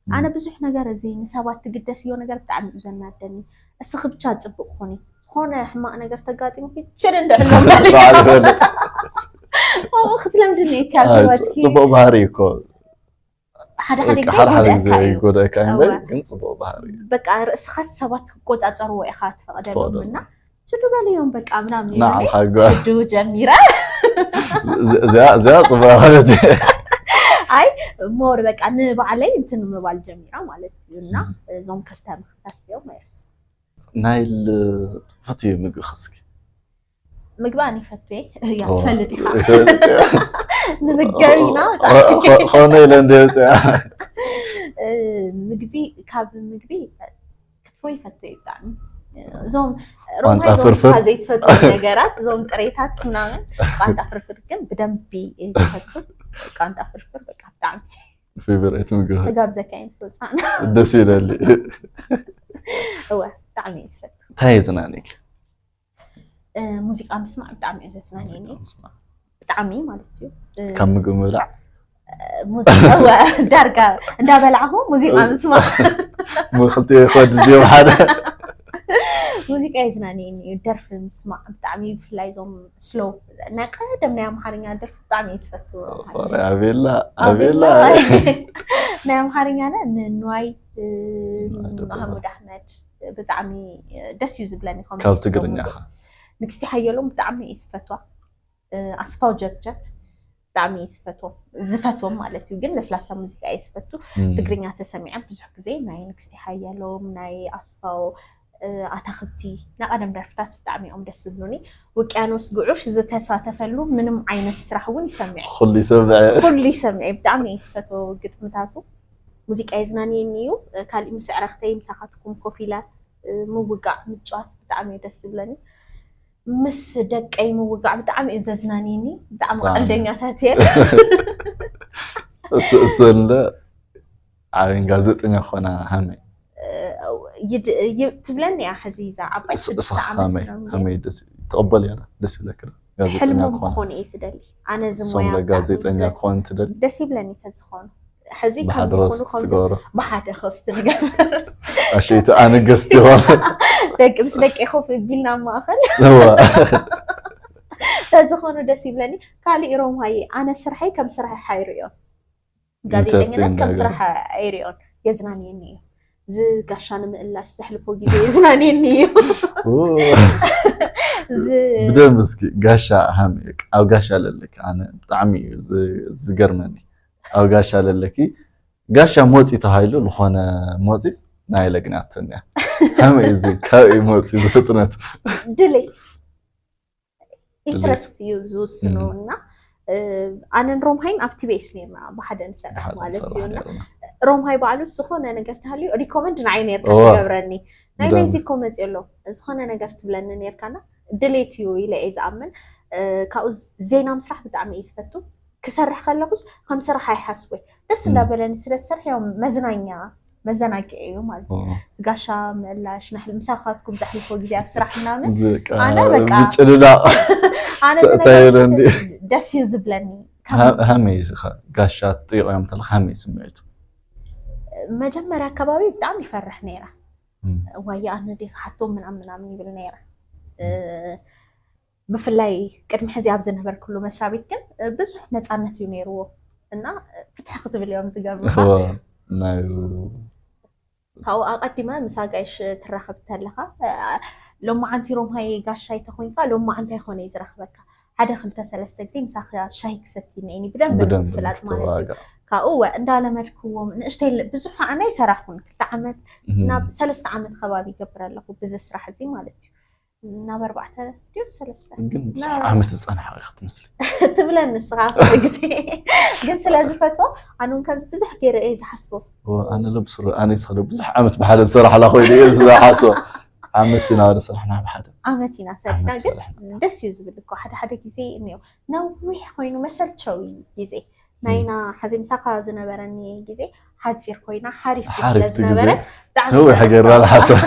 ኣነ እም። ብዙሕ ነገር እዚ ንሰባት ትግደስዮ ነገር ብጣዕሚ እዩ ዘናደኒ። እስኺ ብቻ ፅቡቅ ኾኒ ዝኾነ ሕማቅ ነገር ተጋጢሙኪ ችል እንድሕሎ ባዕሉ ይፈልጥ። ኣብኡ ክትለምድኒ እካ ኣይ፣ ህይወትኪ ጽቡቕ ባህሪ እኮ ሓደ ሓደ ግዜ ሓደ ሓደ ግዜ ይጎድኣካ እዩ። ይጎድኣካ እምበር እወ። ግን ጽቡቕ ባህሪ እዩ። በቃ ርእስኻ ሰባት ክቆፃፀርዎ ኢኻ ትፈቕደሎም ትፈቕደሎም። እና ሽዱ በልዮም በቃ ምናምን ንዓኻ ይብለኒ። ጓል። ሽዱ ጀሚራ እዚ- እዚኣ እዚኣ ጽቡቕ ማለት እዩ። ኣይ ሞር በቃ ንባዕለይ እንትን ምባል ጀሚራ ማለት እዩ። እና እም። እዞም ክልተ ምክታት እዚኦም ኣይርስ ናይል ፈትዩ ምግቢ እስኪ ምግቢ ኣነ ይፈቱ እየ። ያ ኦ፣ ትፈልጥ ኢኻ ይፈልጥ እየ። ንምገብ ኢና ኾ- ኾ- ኾነ ኢለ እንደ ወፅያ እ፣ ምግቢ ካብ ምግቢ ክትፎ ይፈቱ እየ ብጣዕሚ። እዞም ቋንጣ ሮማይ እዞም ፍርፍር። ስኻ ዘይትፈቱ ነገራት እዞም ጥሬታት ምናምን ቋንጣ ፍርፍር ግን ብደንቢ እየ ዝፈቱ። ቋንጣ ፍርፍር በቃ ብጣዕሚ ፌቨሬት ምግቢ ተጋብዘካ እየ ምስ ወፃእና። ደስ ይለሊ። እወ ብጣዕሚ እየ ዝፈቱ። እንታይ የዝናንየኪ? እ፣ ሙዚቃ ምስማዕ ብጣዕሚ እዩ ዘዝናንየኒ ብጣዕሚ ማለት እዩ። እ፣ ካብ ምግቢ ምብላዕ ሙዚቃ እወ፣ ዳርጋ እንዳበላዕኹ ሙዚቃ ምስማዕ ክልቲኡ ክወድድ እዮም ሓደ። ሙዚቃ የዝናንየኒ እዩ። ደርፊ ምስማዕ ብጣዕሚ ብፍላይ እዞም ስሎ ናይ ቀደም ናይ ኣምሓርኛ ደርፊ ብጣዕሚ እዩ ዝፈትዎ። ፈረ ኣቤላ ኣቤላ ናይ ኣምሓርኛ ነ ንንዋይ እ፣ ንዋይ ደበበ። ማህሙድ ኣሕመድ ብጣዕሚ ደስ እዩ ዝብለኒ። ከምዚ ካብ ስሎ ትግርኛ ሙዚቃ። ኸ? ንግስቲ ሓየሎም ብጣዕሚ እዩ ዝፈትዋ። እ፣ ኣስፋው ጀብጀብ ብጣዕሚ እዩ ዝፈትዎም ዝፈትዎም ማለት እዩ። ግን ለስላሳ ሙዚቃ እየ ዝፈቱ። እም። ትግርኛ ተሰሚዐ ብዙሕ ግዜ ናይ ንግስቲ ሓየሎም ናይ ኣስፋው እ፣ ኣታኽብቲ ናይ ቀደም ደርፍታት ብጣዕሚ እዮም ደስ ዝብሉኒ። ውቅያኖስ ጉዑሽ ዝተሳተፈሉ ምንም ዓይነት ስራሕ እውን ይሰምዐ ኩሉ ይሰምዐ። ኩሉ ይሰምዐ ብጣዕሚ እየ ዝፈትዎ ግጥምታቱ። ሙዚቃ የዝናንየኒ እዩ። እ፣ ካሊእ ምስ ኣዕርኽተይ ምሳኻትኩም ኮፍ ኢለ እ፣ ምውጋዕ ምጫዋት ብጣዕሚ እዩ ደስ ዝብለኒ። ምስ ደቀይ ምውጋዕ ብጣዕሚ እዩ ዘዝናንየኒ። ብጣዕሚ ብጣዕሚ። ቀልደኛታት እየን። እሱ እሱ እንደ ዓብን ጋዜጠኛ ኾና ሃመይ ይድ- ይ- ትብለኒ እያ ሕዚ እዛ ዓባይ እሱ ስድስተ እሱ ዓመት ሃመይ ምናምን ሃመይ ደስ ተቐበል እያ ደስ ይብለክ። ጋዜጠኛ ሕልሞም ኾና ክኾኑ እየ ዝደሊ። ኣነ እዚ እሶም ሞያ ለ ብጣዕሚ ጋዜጠኛ ስለ- ክኾን ትደሊ ደስ ይብለኒ ተዝኾኑ። ሕዚ ከም ብሓደ ዝኾኑ ሆስት ከምዚ ትገብሮ ብሓደ ሆስት ንገብር። ኣሸይቱ ኣነ ገስት ይኾን ደቂ ምስ ደቂ ኮፍ ቢልና ኣብ ማእኸል እዋ ተዝኾኑ ደስ ይብለኒ። ካሊእ ሮም ሃየ ኣነ ስርሐይ ከም ስራሕ ሓይርእዮን ጋዜጠኝነት ኢንተርቴን ከም ነገር። ስራሕ ኣይርእዮን። የዝናንየኒ እዩ። ዝጋሻ ንምእላሽ ዘሕልፎ ግዜ የዝናንየኒ እዩ። ኡ፣ ዝ- ብደንብ እስኪ ጋሻ ሃም ኣብ ጋሻ ለለክ ኣነ ብጣዕሚ እዩ ዝ- ዝገርመኒ ኣብ ጋሻ ለለኪ ጋሻ ሞፂ ተባሂሉ ዝኾነ ሞፂ ናይ ለግናቶን እያ ሃመ እዚ ካብ እዩ ሞፂ ዝፍጥነት ድሌት ድሌት። ኢንትረስት እዩ ዝውስኖ እም። እና እ፣ ኣነን ሮምሃይን ኣብ ቲቤስ ነርና ብሓደ ንሰርሕ ብሓደ ማለት ንሰርሕ እዩ እና ነርና። ሮምሃይ ባዕሉ ዝኾነ ነገር ተሃልዩ ሪኮመንድ ንዓይ ነርካ እዋ። ትገብረኒ ናይ ብደንብ። ናይዚ እኮ መፅእ ኣሎ ዝኾነ ነገር ትብለኒ ነርካና ድሌት እዩ ኢለ እየ ዝኣምን። ካብኡ ዜና ምስራሕ ብጣዕሚ እየ ዝፈቱ። ክሰርሕ ከለኹስ ከም ስራሕ ኣይሓስቦ፣ ደስ እንዳበለኒ ስለ ዝሰርሕ፣ ያው መዝናኛ መዘናግዒ እዩ ማለት እዩ። ጋሻ ምእላሽ፣ ናሕል ምሳኻትኩም ዘሕልፎ ግዜ ኣብ ስራሕ ምናምን ኣነ በቃ ምጭልላቕ ኣነ እንታይ ይብለኒ? ደስ እዩ ዝብለኒ። ሃመይ ጋሻ ትጥይቆ እዮም ተለካ ሃመይ ስምዒቱ? መጀመርያ ኣከባቢ ብጣዕሚ ይፈርሕ ነይረ። ዋየ ኣነ ዲ ክሓቶም ምናምን ምናምን ይብል ነይረ። ብፍላይ ቅድሚ ሕዚ ኣብ ዝነበርኩሉ መስሪያ ቤት ግን ብዙሕ ነፃነት እዩ ነይርዎ እና ፍትሕ ክትብል እዮም ዝገብሩካ። ናይ ካብኡ ኣቐዲመ ምስ ኣጋይሽ ትራኸብ ተለኻ ሎማዓንቲ ሮማይ ጋሻይ ተኮይንካ ሎማዓንቲ ኣይኮነ እዩ ዝረኽበካ። ሓደ ክልተ ሰለስተ ግዜ ምሳኻ ሻሂ ክሰቲ ነይኒ ብደንብ ብደንብ ፍላጥ ማለት እዩ። ምትዋጋእ። ካብኡ ወ እንዳለመድክዎም ንእሽተይ ል- ብዙሕ ኣነ ኣይሰራኹን ክልተ ዓመት እም። ናብ ሰለስተ ዓመት ከባቢ ይገብር ኣለኹ ብዚ ስራሕ እዚ ማለት እዩ። ናብ ኣርባዕተ ድዩ ሰለስተ ግን ብዙሕ ና- ዓመት ዝፀንሓ ኢኻ ትመስሊ። ትብለኒ ንስኻ ኩሉ ግዜ ግን ስለ ዝፈትዎ ኣነ እውን ከምዚ ብዙሕ ገይረ እየ ዝሓስቦ። ኣነ ለብስሩ ኣነ ይስኸደ ብዙሕ ዓመት ብሓደ ዝሰራሕላ ኮይኑ እየ ዝሓስቦ። ዓመት ኢና ዝሰራሕና ብሓደ ዓመት ኢና ሰሪሕና ዓመት ግን ሰራሕና። ደስ እዩ ዝብል እኮ ሓደ ሓደ ግዜ እኒኦ ነዊሕ ኮይኑ መሰልቸዊ ግዜ ናይና ሓዚ ምሳኻ ዝነበረኒ ግዜ ሓፂር ኮይና ሓሪፍቲ ስለ ሓሪፍቲ ግዜ ዝነበረት ብጣዕሚ ነዊሕ እየ ገይርና ዘስታውሳ። ንሓሰብ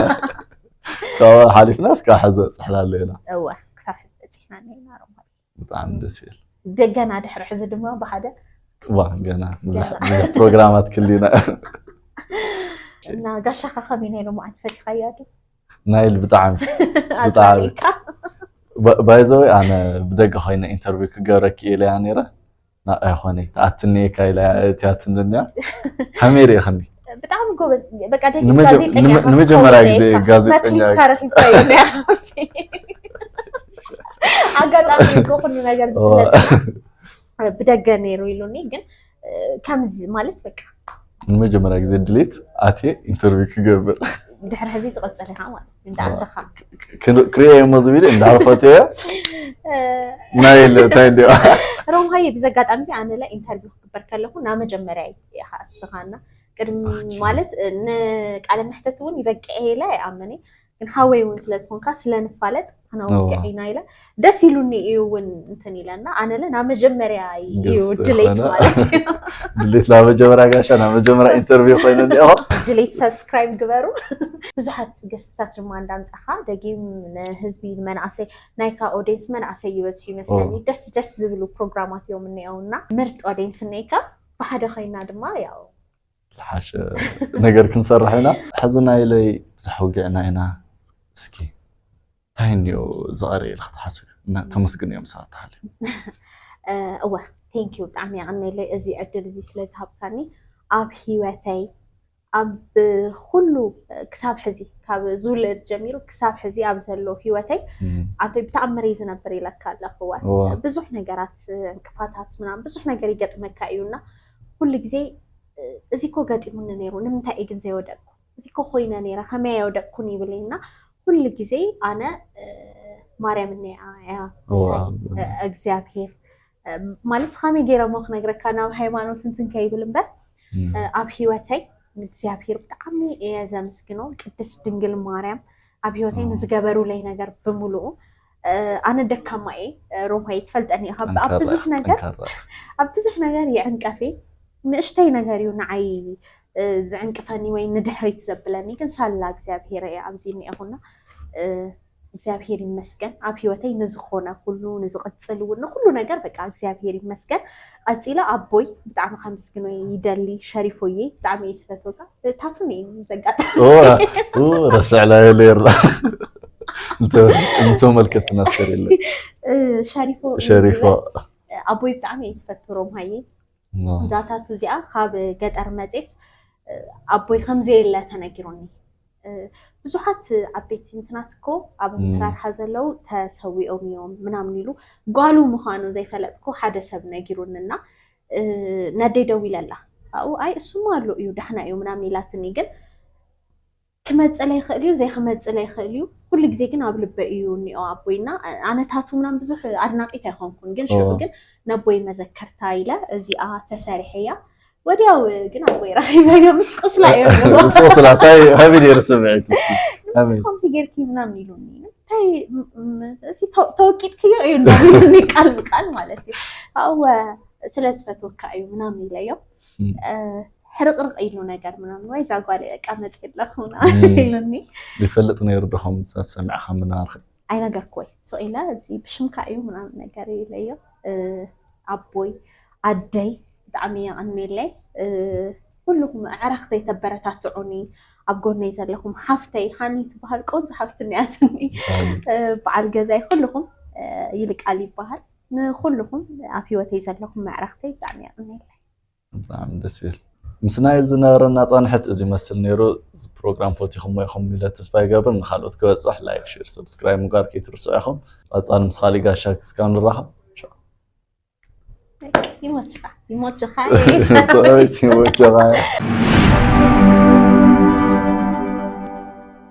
ካብ ሓሊፍና እስካ ሓዚ በፅሕና ኣለና። እወ ክሳብ ሕዚ በፂሕና እኒአና ሮማል ብጣዕሚ ደስ ይብል። ደገና ድሕሪ ሕዚ ድማ ብሓደ ዋ ገና ብዙሕ ገና። ብዙሕ ፕሮግራማት ክልዩና። እና ጋሻኻ ከመይ ናይ ሎማዓንቲ ፈቲኻያ ዶ ናይል ብጣዕሚ ኣዛሪካ ባይዘወይ ኣነ ብደገ ኮይነ ኢንተርቪው ክገብረኪ ኢለያ ነይረ። ንኣ ይኮነ ተኣትኒ እካ ኢላ እትያትንኛ ከመይ ርኢኽኒ? ብጣዕሚ ጎበዝ በቃ ደቂ ንመጀ- ጋዜጠኛ ንመ- ኢኻ ንመጀመርያ ክትከውን ግዜ ኢኻ። ጋዜጠኛ መክሊት ካረኪብካ እዩ ነያ። ኣጋጣሚ እኮ ኩሉ ነገር ዝፍለጥ ብደገ ነይሩ ኢሉኒ ግን ከምዚ ማለት በቃ ንመጀመርያ ግዜ ድሌት ኣትየ ኢንተርቪው ክገብር ድሕሪ ሕዚ ትቐፅል ኢኻ ማለት እዩ እንዳኣተኻ ክን- ክርእዮ እሞ ዝብል እንዳርፈትዮ ናይ እንታይ እንዲ ሮምሃየ ብዘጋጣሚ እዚ ኣነ ለ ኢንተርቪው ክግበር ከለኹ ናብ መጀመርያ ኢኻ እስኻና ቅድሚ ኣኪ። ማለት ንቃለ መሕተት እውን ይበቅዐ ኢለ ኣይኣምን ግን ሃወይ እውን ስለ ዝኾንካ ስለ ንፋለጥ ክነውግዕ እዋ። ኢና ኢለ ደስ ኢሉኒ እዩ እውን እንትን ኢለና ኣነ ለ ናብ መጀመርያ እዩ ገጽ ድሌት ዝኾነ። ማለት እዩ ድሌት ናብ መጀመርያ ጋሻ ናብ መጀመርያ ኢንተርቪው ኮይኑ እኒኦ ድሌት ሰብስክራይብ ግበሩ ብዙሓት ገስትታት ድማ እንዳምፃኻ ደጊም ንህዝቢ ንመናእሰይ ናይካ ኦዲየንስ መናእሰይ ይበዝሑ ይመስለኒ ኦ። ደስ ደስ ዝብሉ ፕሮግራማት እዮም እኒኦውና ምርጥ ኦዲየንስ እኒካ ብሓደ ኮይና ድማ ያው ዝሓሸ ነገር ክንሰርሕ ኢና ሕዚ ናይለይ ብዙሕ ውግዕና ኢና እስኪ እንታይ እኒኦ ዝቐረ ኢልካ ትሓስብ እና ተመስግን እዮም ሰባት ተሃልዩ እወ ቴንኪዩ ብጣዕሚ የቐነለይ እዚ ዕድል እዚ ስለ ዝሃብካኒ ኣብ ህይወተይ ኣብ ኩሉ ክሳብ ሕዚ ካብ ዝውለድ ጀሚሩ ክሳብ ሕዚ ኣብ ዘሎ ህይወተይ ኣንተ ብተኣምር እዩ ዝነብር ኢለካ ኣለኽዋ ብዙሕ ነገራት እንቅፋታት ምናምን ብዙሕ ነገር ይገጥመካ እዩና ኩሉ ግዜ እዚ ኮ ገጢሙኒ ነይሩ ንምንታይ እዩ ግን ዘይወደቅኩ እዚ ኮ ኮይነ ነይረ ከመይ ኣይወደቅኩን ይብል እና ኩሉ ግዜ ኣነ ማርያም እኒኣ እያ ምሳይ እግዚኣብሄር ማለት ከመይ ገይረ ሞ ክነግረካ ናብ ሃይማኖት እንትን ከይብል እምበር ኣብ ህይወተይ ንእግዚኣብሄር ብጣዕሚ እየ ዘመስግኖ ቅድስት ድንግል ማርያም ኣብ ህይወተይ ንዝገበሩለይ ነገር ብምሉኡ ኣነ ደካማ እየ ሮማይ ትፈልጠኒ ኢኻ ኣብ ብዙሕ ነገር ኣብ ብዙሕ ነገር ይዕንቀፍ እየ ንእሽተይ ነገር እዩ ንዓይ ዝዕንቅፈኒ ወይ ንድሕሪት ዘብለኒ ግን ሳላ እግዚኣብሄር እየ ኣብዚ እኒኤኹና እግዚኣብሄር ይመስገን ኣብ ህይወተይ ንዝኾነ ኩሉ ንዝቕፅል እውን ንኩሉ ነገር በቃ እግዚኣብሄር ይመስገን ቀፂለ ኣቦይ ብጣዕሚ ከምስግኖ ይደሊ ሸሪፎዬ ብጣዕሚ እየ ዝፈትወካ ታቱን እዩ ዘጋጣሚ ረስዕላ የለ ይራ እንተመልከትና ሰር የለ ሸሪፎ ሸሪፎ ኣቦይ ብጣዕሚ እየ ዝፈቱ ሮምሃዬ እዛ ታቱ እዚኣ ካብ ገጠር መፅየስ ኣቦይ ከምዘየለ ተነጊሩኒ ብዙሓት ዓበይቲ እንትናት እኮ ኣብ ኣመራርሓ ዘለዉ ተሰዊኦም እዮም ምናምን ኢሉ ጓሉ ምዃኑ ዘይፈለጥኩ ሓደ ሰብ ነጊሩኒ እና ነደይ ደዊለላ ኣብኡ ኣይ እሱማ ኣሎ እዩ ዳሕና እዩ ምናምን ኢላትኒ ግን ክመፅእ ለይኽእል እዩ ዘይክመፅእ ለይኽእል እዩ ኩሉ ግዜ ግን ኣብ ልበ እዩ እኒኦ ኣቦይና ኣነታቱ ምናምን ብዙሕ ኣድናቂት ኣይኮንኩን ግን ሽዑ ግን ነቦይ መዘከርታ ኢለ እዚኣ ተሰሪሐያ ወዲያው ግን ኣቦይ ረኺበዮ ምስ ቁስላ እዮም ቁስላ እንታይ ከመይ ነይሩ ስምዒት እስኪ ከመይ ከምዚ ጌርኪ ምናምን ኢሉኒ ም- ም- እዚ ተ- ተወቂጥክዮ እዩ እንዳሉኒ ቃል ብቃል ማለት እዩ። ኣወ ስለ ዝፈትወካ እዩ ምናምን ኢለዮ። ም። እ፣ ሕርቕርቕ ኢሉ ነገር ምናምን ወይ እዛ ጓል በቃ መፅእ ኣለኹ ምናምን ም። ኢሉኒ። ይፈልጥ ነይሩ ዶ ከም ሰሚዕካ ምናርኸ? ኣይነገርኩወይ ስቕ ኢለ እዚ ብሽምካ እዩ ምናምን ነገር ኢለዮ። እ፣ ኣቦይ ኣደይ ብጣዕሚ የቐንየለይ። እ፣ ኩልኹም ኣዕራኽተይ ተበረታትዑኒ ኣብ ጎነይ ዘለኹም ሓፍተይ ሃኒ ትበሃል ቆንጆ ሓፍቲ እኒኣትኒ። እ፣ በዓል ገዛይ ኩልኹም እ፣ ይልቃል ይበሃል። ንኩልኹም ኣብ ህይወተይ ዘለኹም መዕረኽተይ ብጣዕሚ የቐንየለይ። ብጣዕሚ ደስ ይብል። ምስ ናይል ዝነበረና ፃንሕት እዚ መስል ነይሩ። እዚ ፕሮግራም ፈቲኹሞ ኢኹም ኢለ ተስፋ ይገብር። ንካልኦት ክበፅሕ ላይክ፣ ሼር፣ ሰብስክራይብ ምግባር ከይትርስዑ ኢኹም። ቀፃሊ ምስ ካሊእ ጋሻ ክስካብ ንራኸብ። ቻው። ይሞችኻ ይሞችኻ ሰራዊት ይሞችኻ።